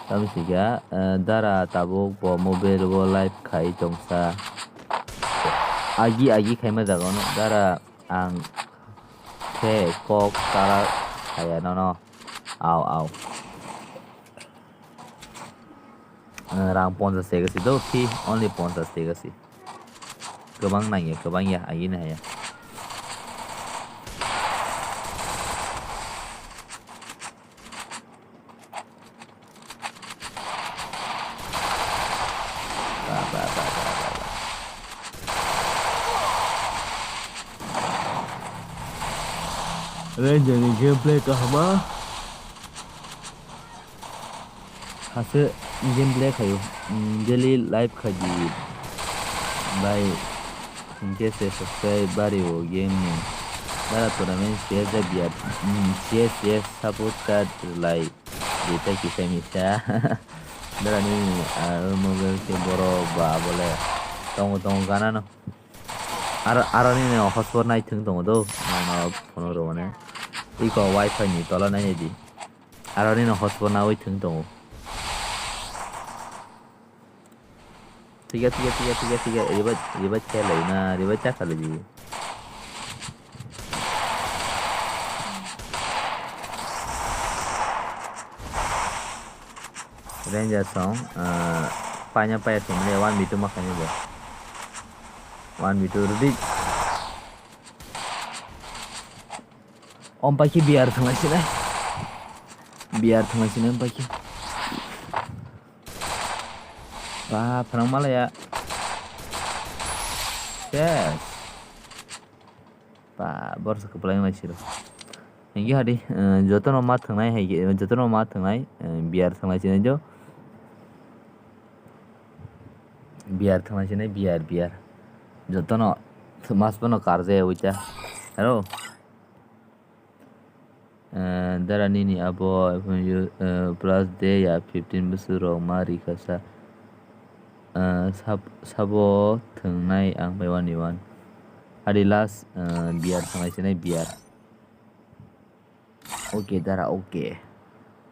Tamo sika, eh, dara tabuk bo mobile bo live khai tongsa. Agi agi khaima jaga no dara ang khe kok tara khaya nono. Au, au. Eh, rang ponchas teka si do, fee only ponchas teka si. Kwbang nangya, kwbang ya, agini haya. Ba, ba, ba, ba, ba, ba. Ranger ni gameplay kahama. Hase gameplay khayo, mm, daily live khaidi bai hingke se subscribe bario game ni dara tournament C S de biat, mm, C S, C S support card lai deta kisai misa dara ni, ah, mobile ke boro ba bole tongo tongo gana no aro, aro ni no hotspot nai thung tongo do nono phone ro mane iko wifi ni tola nai di. Aro nini hotspot nawi thwng tongo. Tiga, tiga, tiga, tiga, tiga. Revive, revive khe lai na, revive ta khalai di. Ranger song, ah, paina paya song le one v two ma khaini bo. One v two ready. Om paikhe B R thwnglai sinai. B R thwnglai sinai om paikhe. Ba, phrang malaya. Yes. Ba, borok se kwplai wnglai siro. Hingke hadi, eh, jotono ma thwngnai hai, jotono ma thwngnai, eh, B R thwnglai sinai jo. B R thwnglai sinai, B R, B R. Jotono mas bono karjaya uita. Hello. Eh, dara nini abo, eh, plus de ya fifteen bwswk rok ma rikha sa. Eh, sab-, sabo thwngnai ang bai one one. Adi last, eh, B R thwnglai sinai B R. Okay, dara, okay.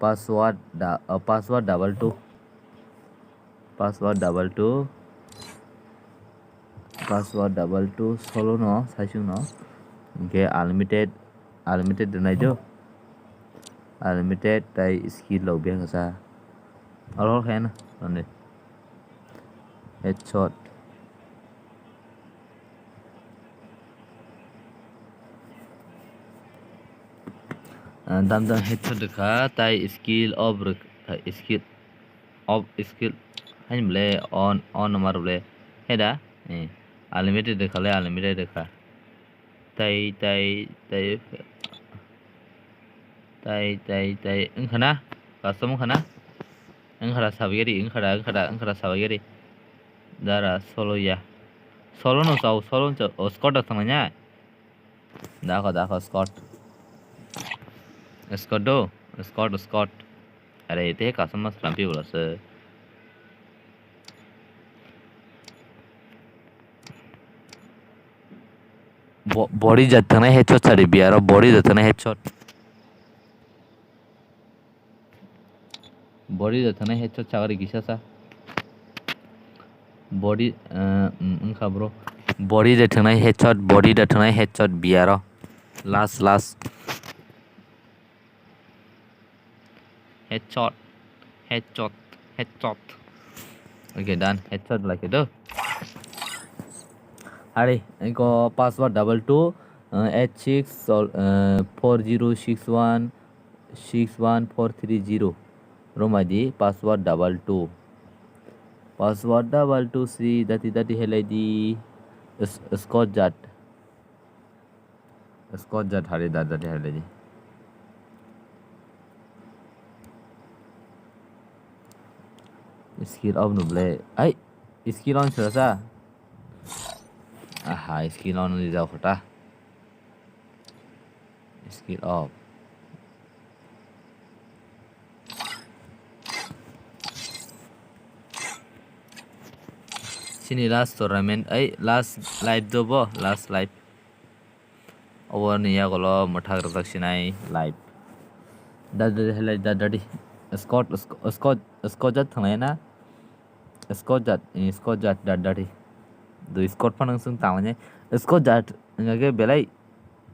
Password da-, uh, password double two. Password double two, password double two, solo no, saisung no. Hingke unlimited, unlimited rwnai do. Unlimited tai skill rok biyang kasa. Oro khe na, nonde. Headshot. Ah, dam dam headshot rwkha, tai skill off rwkha, skill off, skill haini bole on, on no mar bole. Heda, eh, unlimited rwkha le, unlimited rwkha. Tai, tai, tai, tai, tai, tai, wngkha na? Custom wngkha na? Wngkha da sabaigari, wngkha da, wngkha da, wngkha da sabaigari. Dara, solo ya. Solo no chao, solo no chao. O, Scott da thangna nya? Dakho, dakho, Scott. Scott do? Scott, Scott. Are, te custom ma slam pi bola se. Bo-, body jat thangna headshot sari biya ro, body jat thangna headshot. Body da thwnai headshot chagari kisa sa. Body, eh, mm, wngkha bro. Body da thwnai headshot, body da thwnai headshot biyaro. Last, last. Headshot, headshot, headshot. Okay, done. Headshot like it. Hari, iko password double two, eh, eight six, sol-, eh, four zero six one, six one four three zero. Romai di password double two. Password double two three dati dati helai di. S-, Scott Jat. Scott Jat hari dati dati helai di. Skill off no ble. Ai, skill on sura sa. Aha, skill on ni jao khota. Skill off. Chini last tournament, ai, last live do bo, last live. Obo ni yagulo mwthak rwjak sinai live. Da, da, da, da, da, da, di. Scott, Sc-, Scott, Scott Jat thanglaina. Scott Jat, eh, Scott Jat da, da, di. Do Scott phano swng tanglainai. Scott Jat, wngkha khe belai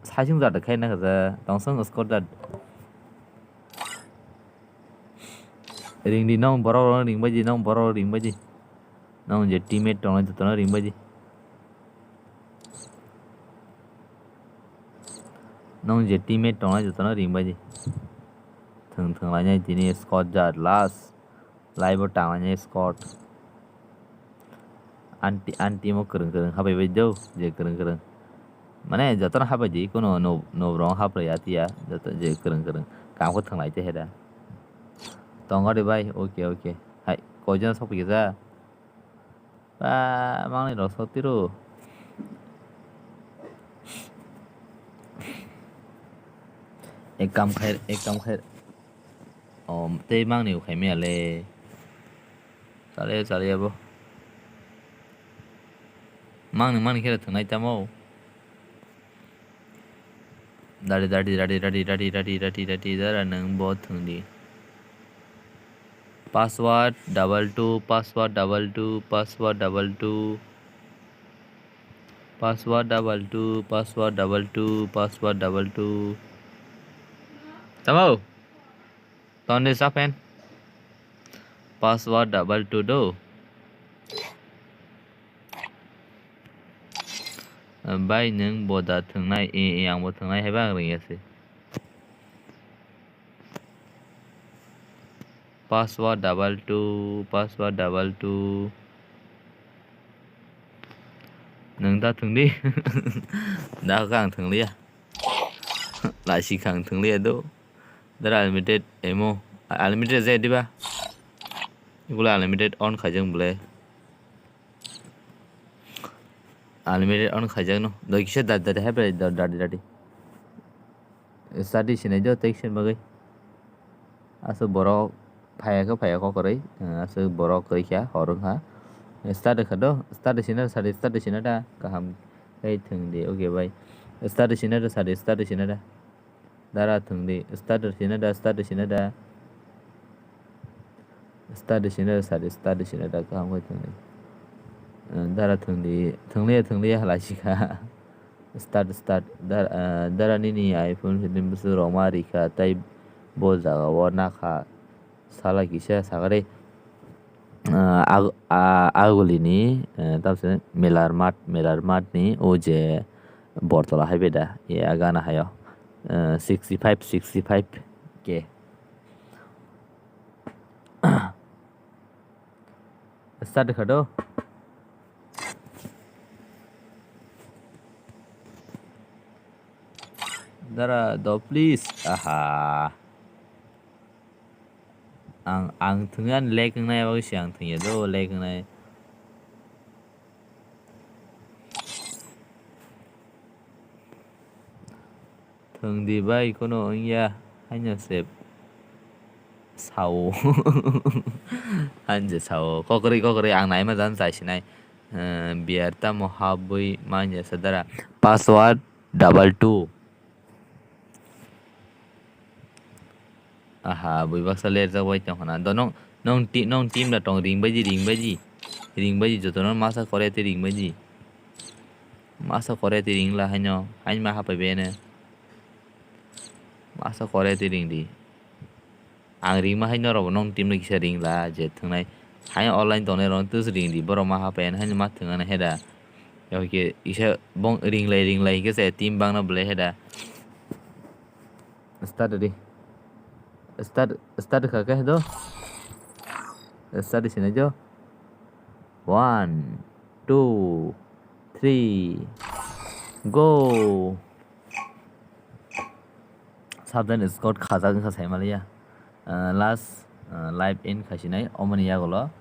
Saisung jat khe na kaza, tong song Scott Jat. Ring di nong borok rok ring bai di, nong borok rok ring bai di. Nong je teammate tongnai jotono ring bai di. Nong je teammate tongnai jotono ring bai di. Thwng thwng lainai tini Scott Jat last. Live o tanglainai Scott. Anti, anti mo kwrwng kwrwng habai bai do, je kwrwng kwrwng. Mane jotono habai di, kuno no, no rong haprwi ya tiya, joto je kwrwng kwrwng. Kam khe thwnglai te heda. Tongo de bai, okay, okay. Hai, koijon sok phi kisa? Ba, mangni rok sok tiro. Ek kam khai, ek kam khai. O, tei mangni ukhai mia le. Chale, chale abo. Mangni, mangni khe thwngnai tamo. Dari, dari, dari, dari, dari, dari, dari, dari, dara nang bo thwng di. Password double two, password double two, password double two. Password double two, password double two, password double two. Tamo? Tonde sapen. Password double two do. Bai nwng bo da thwngnai, e, e, ang bo thwngnai, haiba ang ringya se. Password double two, password double two. Nwng da thwng di. Da kha ang thwngliya. Laisi kha ang thwngliya do. Dara unlimited emo. Unlimited jai diba? Igula unlimited on khaijak bole. Unlimited on khaijak no. Doi kisa da, da, da, habai da, da, da, da. Study sinai do, tei kisa bagwi. Aswk borok phaiya khe phaiya kok kwrwi. Aswk borok kwrwi kha, hor wngkha. Study kha do, study sina, study, study sina da. Kaham khe thwng di, okay bai. Study sina da, study, study sina da. Dara thwng di, start rw sina da, start rw sina da. Start di sino, start di, start di sino da kaham khai thwngdi. Eh, dara thwngdi, thwngliya, thwngliya hala sikha. Start, start. Dar-, eh, dara nini iPhone fifteen bwswk rok ma rikha, tei bo jaga o nakha. Sala kisa sagari, eh, ag-, ah, agulini, eh, tamse Melar Mart, Melar Mart ni o je Bortola hai beda, ya gana hayo. Eh, sixty five, sixty five K. Start kha do. Dara do, please. Aha. Ang, ang thwngya lag wngnai, abo se ang thwngya do lag wngnai. Thwngdi bai, kono wngya, haino se sao. Haino se sao. Kokrwi, kokrwi, ang naima jan chai sinai. Eh, biyar tamo habwi manya sadara. Password double two. Aha, bui baksa lerjak bai tong khna. Do nong, nong ti-, nong team da tong ring baji, ring baji. Ring baji jotono masa kore te ring baji. Masa kore te ring la haino, hain ma hapai bene. Masa kore te ring di. Ang ring ma haino robo nong team no kisa ring la je thwngnai. Haino online tongnai rok tus ring di, borok ma hapai haino ma thwngana heda. Yahoi khe isa bong ring lai, ring lai hingke se team bangna belai heda. Start di. Start, start kha khe do. Start di sinai jo. One, two, three, go. Sabjani squad khajak wngkha saimaliya. Ah, last, ah, live in khaisinai omoni yagulo.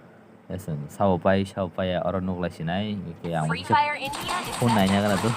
Eseng sao pai, sao pai oro nuklai sinai. Ke ang Free Fire India is phone naina gana tu.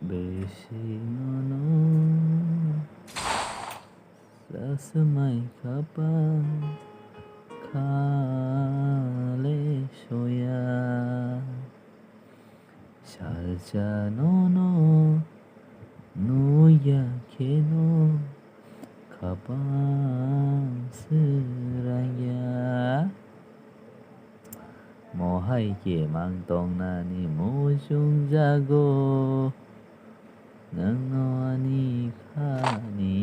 Bisi nono sasmai khapa khale soya. Salsa nono nuya kheno khapang srangya. Mohai khe mang tongnani muchung jago nwngno ani khani.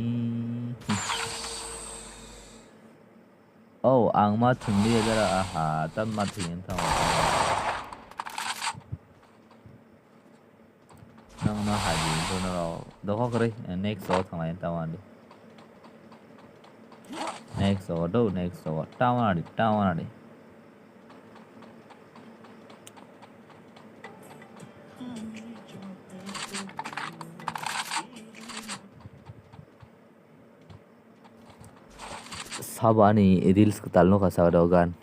Oh, ang ma thwngli ya dara, aha, tam ma thwngya tamo. Nang no haji, bono rok. Dokho kwrwi, eh, next o thanglai tamo ani. Next o do, next o. Tamo ani, tamo ani. Sabo ani reels kwtal nukha saka o gan.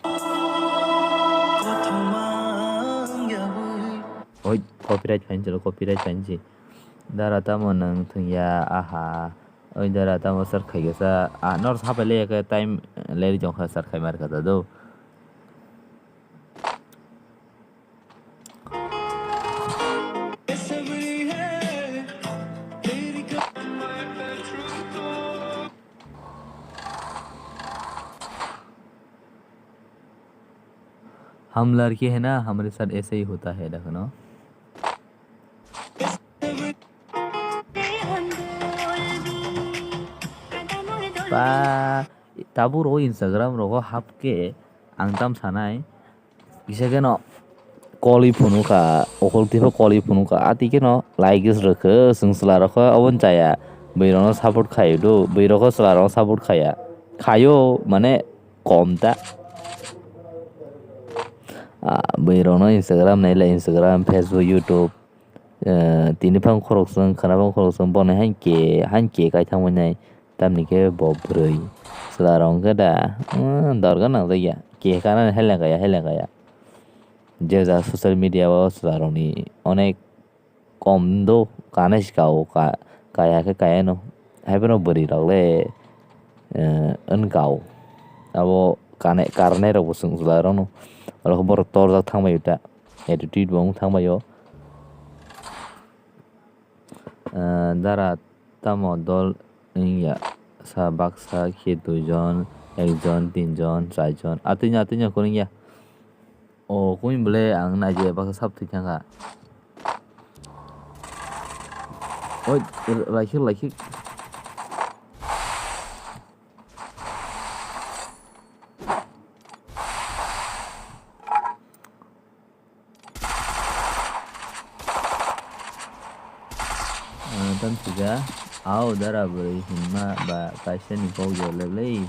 Oi, copyright phainsi, copyright phainsi. Dara tamo nwng thwngya, aha. Oi, dara tamo sir khaikhe sa. Ah, nor sapai le khe time leri jong kha sir khai mar kha ta do. हम लड़के हैं ना, हमारे साथ ऐसे ही होता है, देखो ना। Ba, tabuk rogo Instagram rogo hapkhe ang tam sanai. Kisa kheno kolwi phunukha, okol twibo kolwi phunukha, ati kheno like is rwkhe, chwng chwla rokho oboni chaya, bwrwi rokno support khaio do, bwrwi rokho chwla rokno support khaya, khaio mane kom ta. Ah, bwrwi rokno Instagram nailai, Instagram, Facebook, YouTube, eh, tini phang khoroksa, khwna phang khoroksa, boni hain ke, hain ke kai thangmani nai, tamni khe bo bwrwi. Chwla rok hwnkhe da, eh, dorkar nang jakya, ke kanani heleng kaya, heleng kaya. Je ja social media o chwla rokni onek kom do, kanai si kao, ka-, kaya khe kaya no. Haiphano bwrwi rok le, eh, wng kao. Abo kanai, karnai rok bo chwng chwla rok no. Oro khe borok torjak thang bai ta. Attitude bo wng thang bai o. Eh, dara tamo dol wng ya? Sa baksa khe dui jon, ek jon, tin jon, char jon. Atwino, atwino kwrwng ya. O, kung bele ang naidi baksa sap thwi thangkha. Oi, laikhik, laikhik. Ah, tam sija, au dara bwrwi hinma ba kaisa ni kok jor leblei.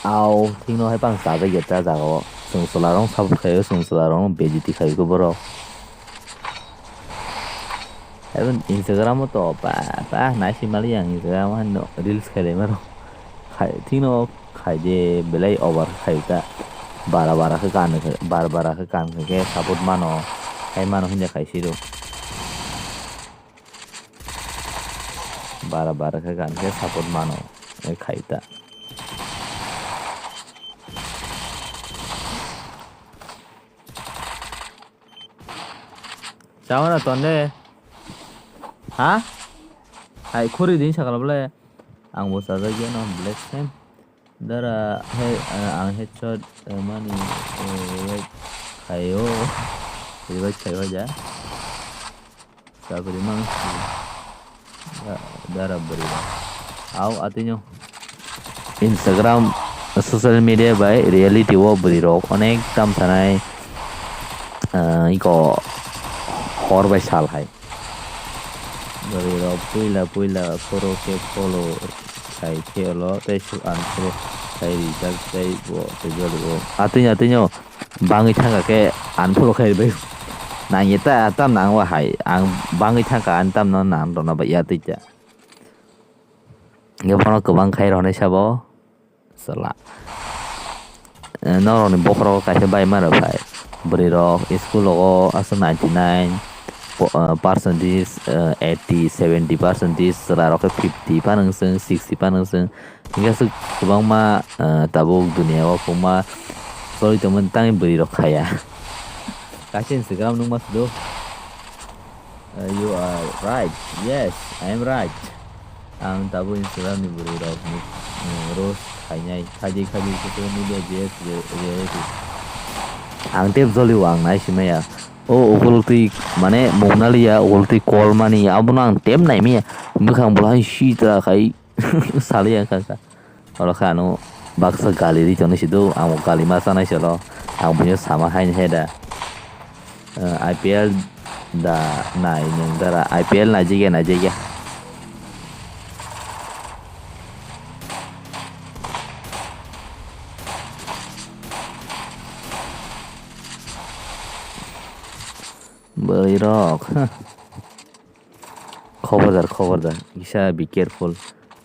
Au, thikno hai pang chajak ya ta jaga o. Chwng chwla rok support khaio, chwng chwla rok bejiti khaio khe borok. Hai Instagram o to ba, ba, nai si mali ang Instagram o hano reels khailai mano. Khai, thikno khai de belai over khai ta. Bara bara khe kan, bara bara khe kan khe support mano. Hai mano hinja khai siro. Bara bara khe kan khe support mano, e khai ta. Chawana tonde. Ha? Hai khuri din sakal bole. Ang bo chajak ya no black same. Dara he, eh, ang headshot, eh, mani, eh, revive khaio. Revive khaio ja. Sabri mang si. Da-, dara bari ba. Au atinyo. Instagram, social media bai reality o bwrwi rok onek tam sanai, eh, iko hor bai sal hai. Bwrwi rok puila puila phoro khe follow khai khe olo tei suk unfollow khai rijak tei bo tei joli o. Atwini, atwini o bangwi thangkha khe unfollow khai bai. Nang ye ta tam nang wa hai. Ang bangwi thangkha ang tam no nang rwna bai ya twi ta. Ye phano kwbang khai rwnai sabo. Chwla. Eh, norokni bokhorogo kaisa bai ma rw phai. Bwrwi rok school rogo aswk ninety nine po-, eh, percentage, eh, eighty, seventy percentage, chwla rok khe fifty phano wng chwng, sixty phano wng chwng. Hingke aswk kwbangma, eh, tabuk duniya o kwbangma choli tongmani tangwi bwrwi rok khaya. Kaisa Instagram nukma sudo. Uh, you are right. Yes, I am right. Ang tabuk Instagram ni bwrwi rok ni, mm, roast khainai. Khaidi khaidi social media J S re-, reality. Ang tep joli o ang nai simaya. O ukultwi mane mungnalia ukultwi call mani abono ang tep nai maya. Bwkhang bolai sitra khai. Sali ang kha kha. Oro khe ano baksa gali ri tongni sido, ang bo gali ma chanai solo. Ang buino sama haini hai da. Eh, I P L da nai nung dara. I P L nai jigya, nai jigya. Bwrwi rok. Khobardar, khobardar. Kisa be careful.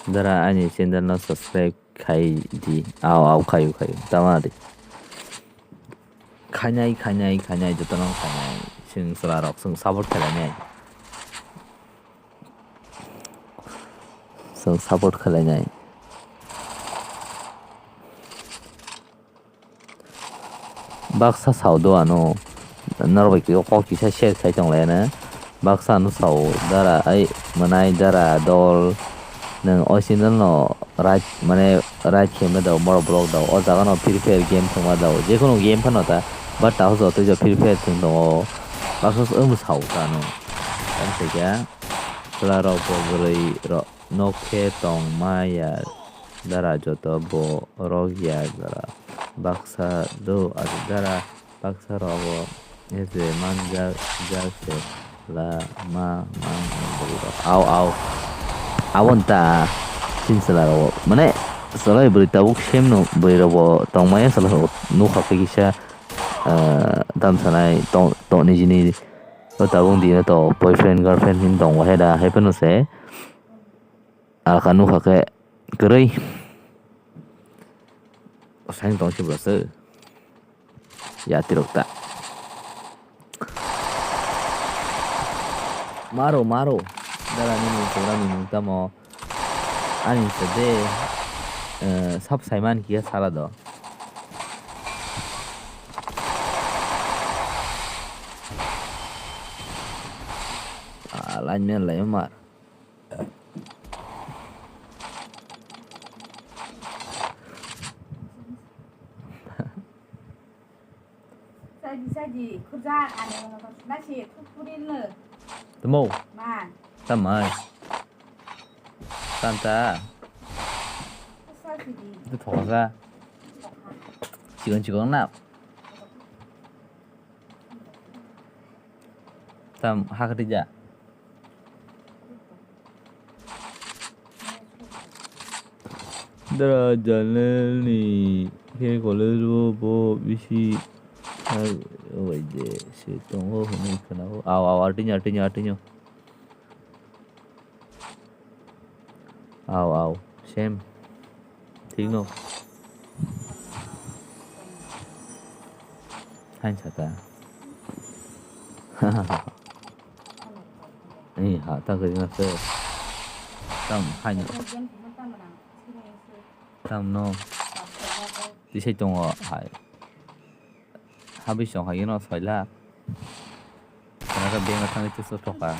Dara ani channel no subscribe khai di. Au, au, khayu, khayu. Tama di. Khainai, khainai, khainai, jotono khainai. Chwng chwla rok, chwng support khlainai. Chwng support khlainai. Baksa sao do ano, norok bai kok kisa share khai tong lai ano. Baksa ano sao dara ai mwnai dara dol nwng o channel no right mane right khe ma da borok vlog da o jaga no Free Fire game thwngma da o jekono game phano ta but taho joto jo Free Fire thwng tongo baksa se omo sao ta ano. Tamo khe kya chwla rok bo bwrwi rok. Nok khe tong ma ya dara joto bo rok ya dara baksa do aro dara baksa rogo ese man jak jak se la ma ma bwrwi rok au au aboni ta chini chwla rogo mane chwla bai bwrwi tabuk same no bwrwi rok bo tong maya chwla rok nukha khe kisa. ah, tam sanai tong, tong nijini o tabuk dino to boyfriend girlfriend hin tong bahai da hai phano se alka nukha khe kwrwi. Saing tong se bwswk. Yatirok ta. Maro, maro. Dara nini program ni mung tamo. Ani se de, eh, sab saiman kia sala do. Ah, line man lai mar. Saji, saji, khurja, ani ono to suna si, thuk puri no. Tamo. Ma. Tamai. Tanta. Sa si di. Itu thoka. Chikon chikon na. Tam hakati ja. Dara channel ni khe college o bo bisi ha-, obaide se tongo hwnwi khwnao. Au, au, atinyo, atinyo, atinyo. Au, au, same. Thik no. Hain sata. Ni ha, ta kari na se. Tam, hain. Tam no. Tisai tongo, hai. Habisong hai no soila. Kana ka benga thangwi chusu thoka.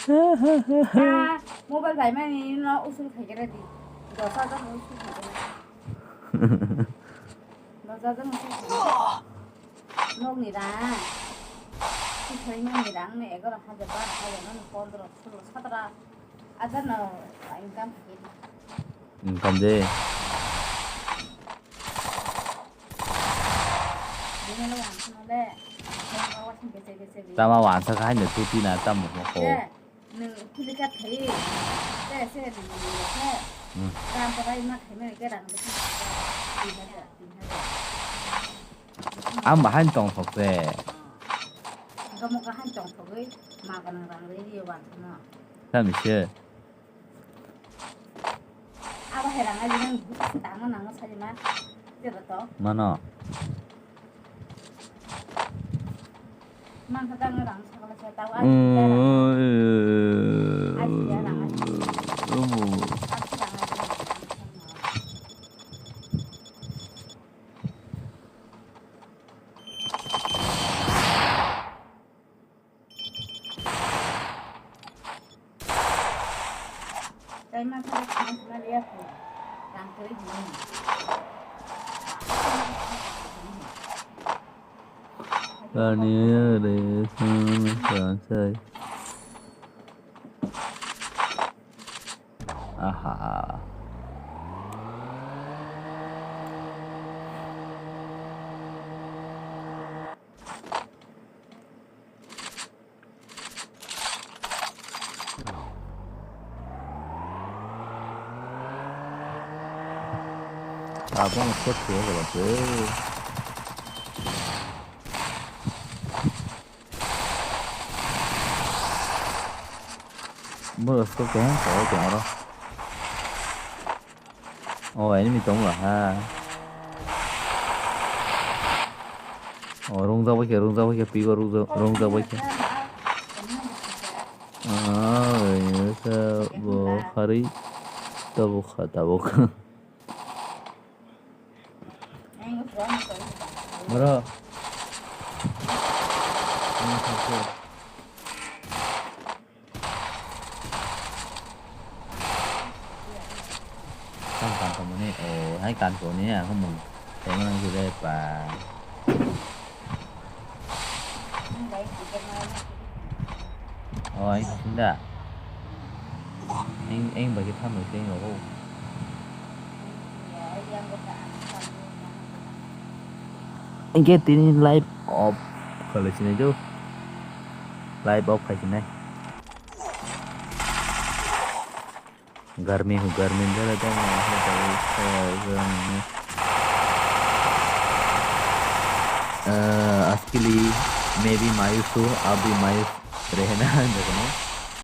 Ah, mobile bai mani no usul khai kere di. Dos hajar no usul khai kere. Dos hajar no usul khai kere. Nokni rang. Sithai nokni rang ni egaro hajar, baro hajar, nokni pondro, solo, satro hajar no income khai kere. Income de. Bini le wansana le, bini le wansana bese, bese, bese. Tama wansa khai no tuti na tamo ko. Ye, nung pili ka thai. Te se nung nung se. Hmm. Ram ka bai ma khai me ke ram ke. Tin hajar, tin hajar. Ang bahai tong thok se. Ang ka mo ka han tong thok oi, ma ka nang rang re ye wansana. Tami se. Abo hai rang ai nang tangma nang sai ma. Jero to. Mano. Mang kha tang rang sa kala sa tau ai. Ai ya rang ai. Asi rang ai. Ani re sun kansai. Aha. Abang shot kaya kalau tu. Bro, shot kaya kalau tu orang. Oh, enemy tong ba ha. Oh, rungjak bai khe, rungjak bai khe, pigo rungjak, rungjak bai khe. Ah, ini sa bo khari tabuk kha, tabuk. Bro. Ini satu. Kan kan temen ni, oh, hai kan ko ni aku mun. Temen aku deh pa. Oh, ini sudah. Ini, ini bagi tamu itu ini loh. Engke tini live off khalai sinai do. Live off khai sinai. गर्मी हूँ, गर्मी में ज़्यादा गर्मी है, तो इसका गर्मी में, अ, आज के लिए मैं भी मायूस हूँ, आप भी मायूस रहना, देखना।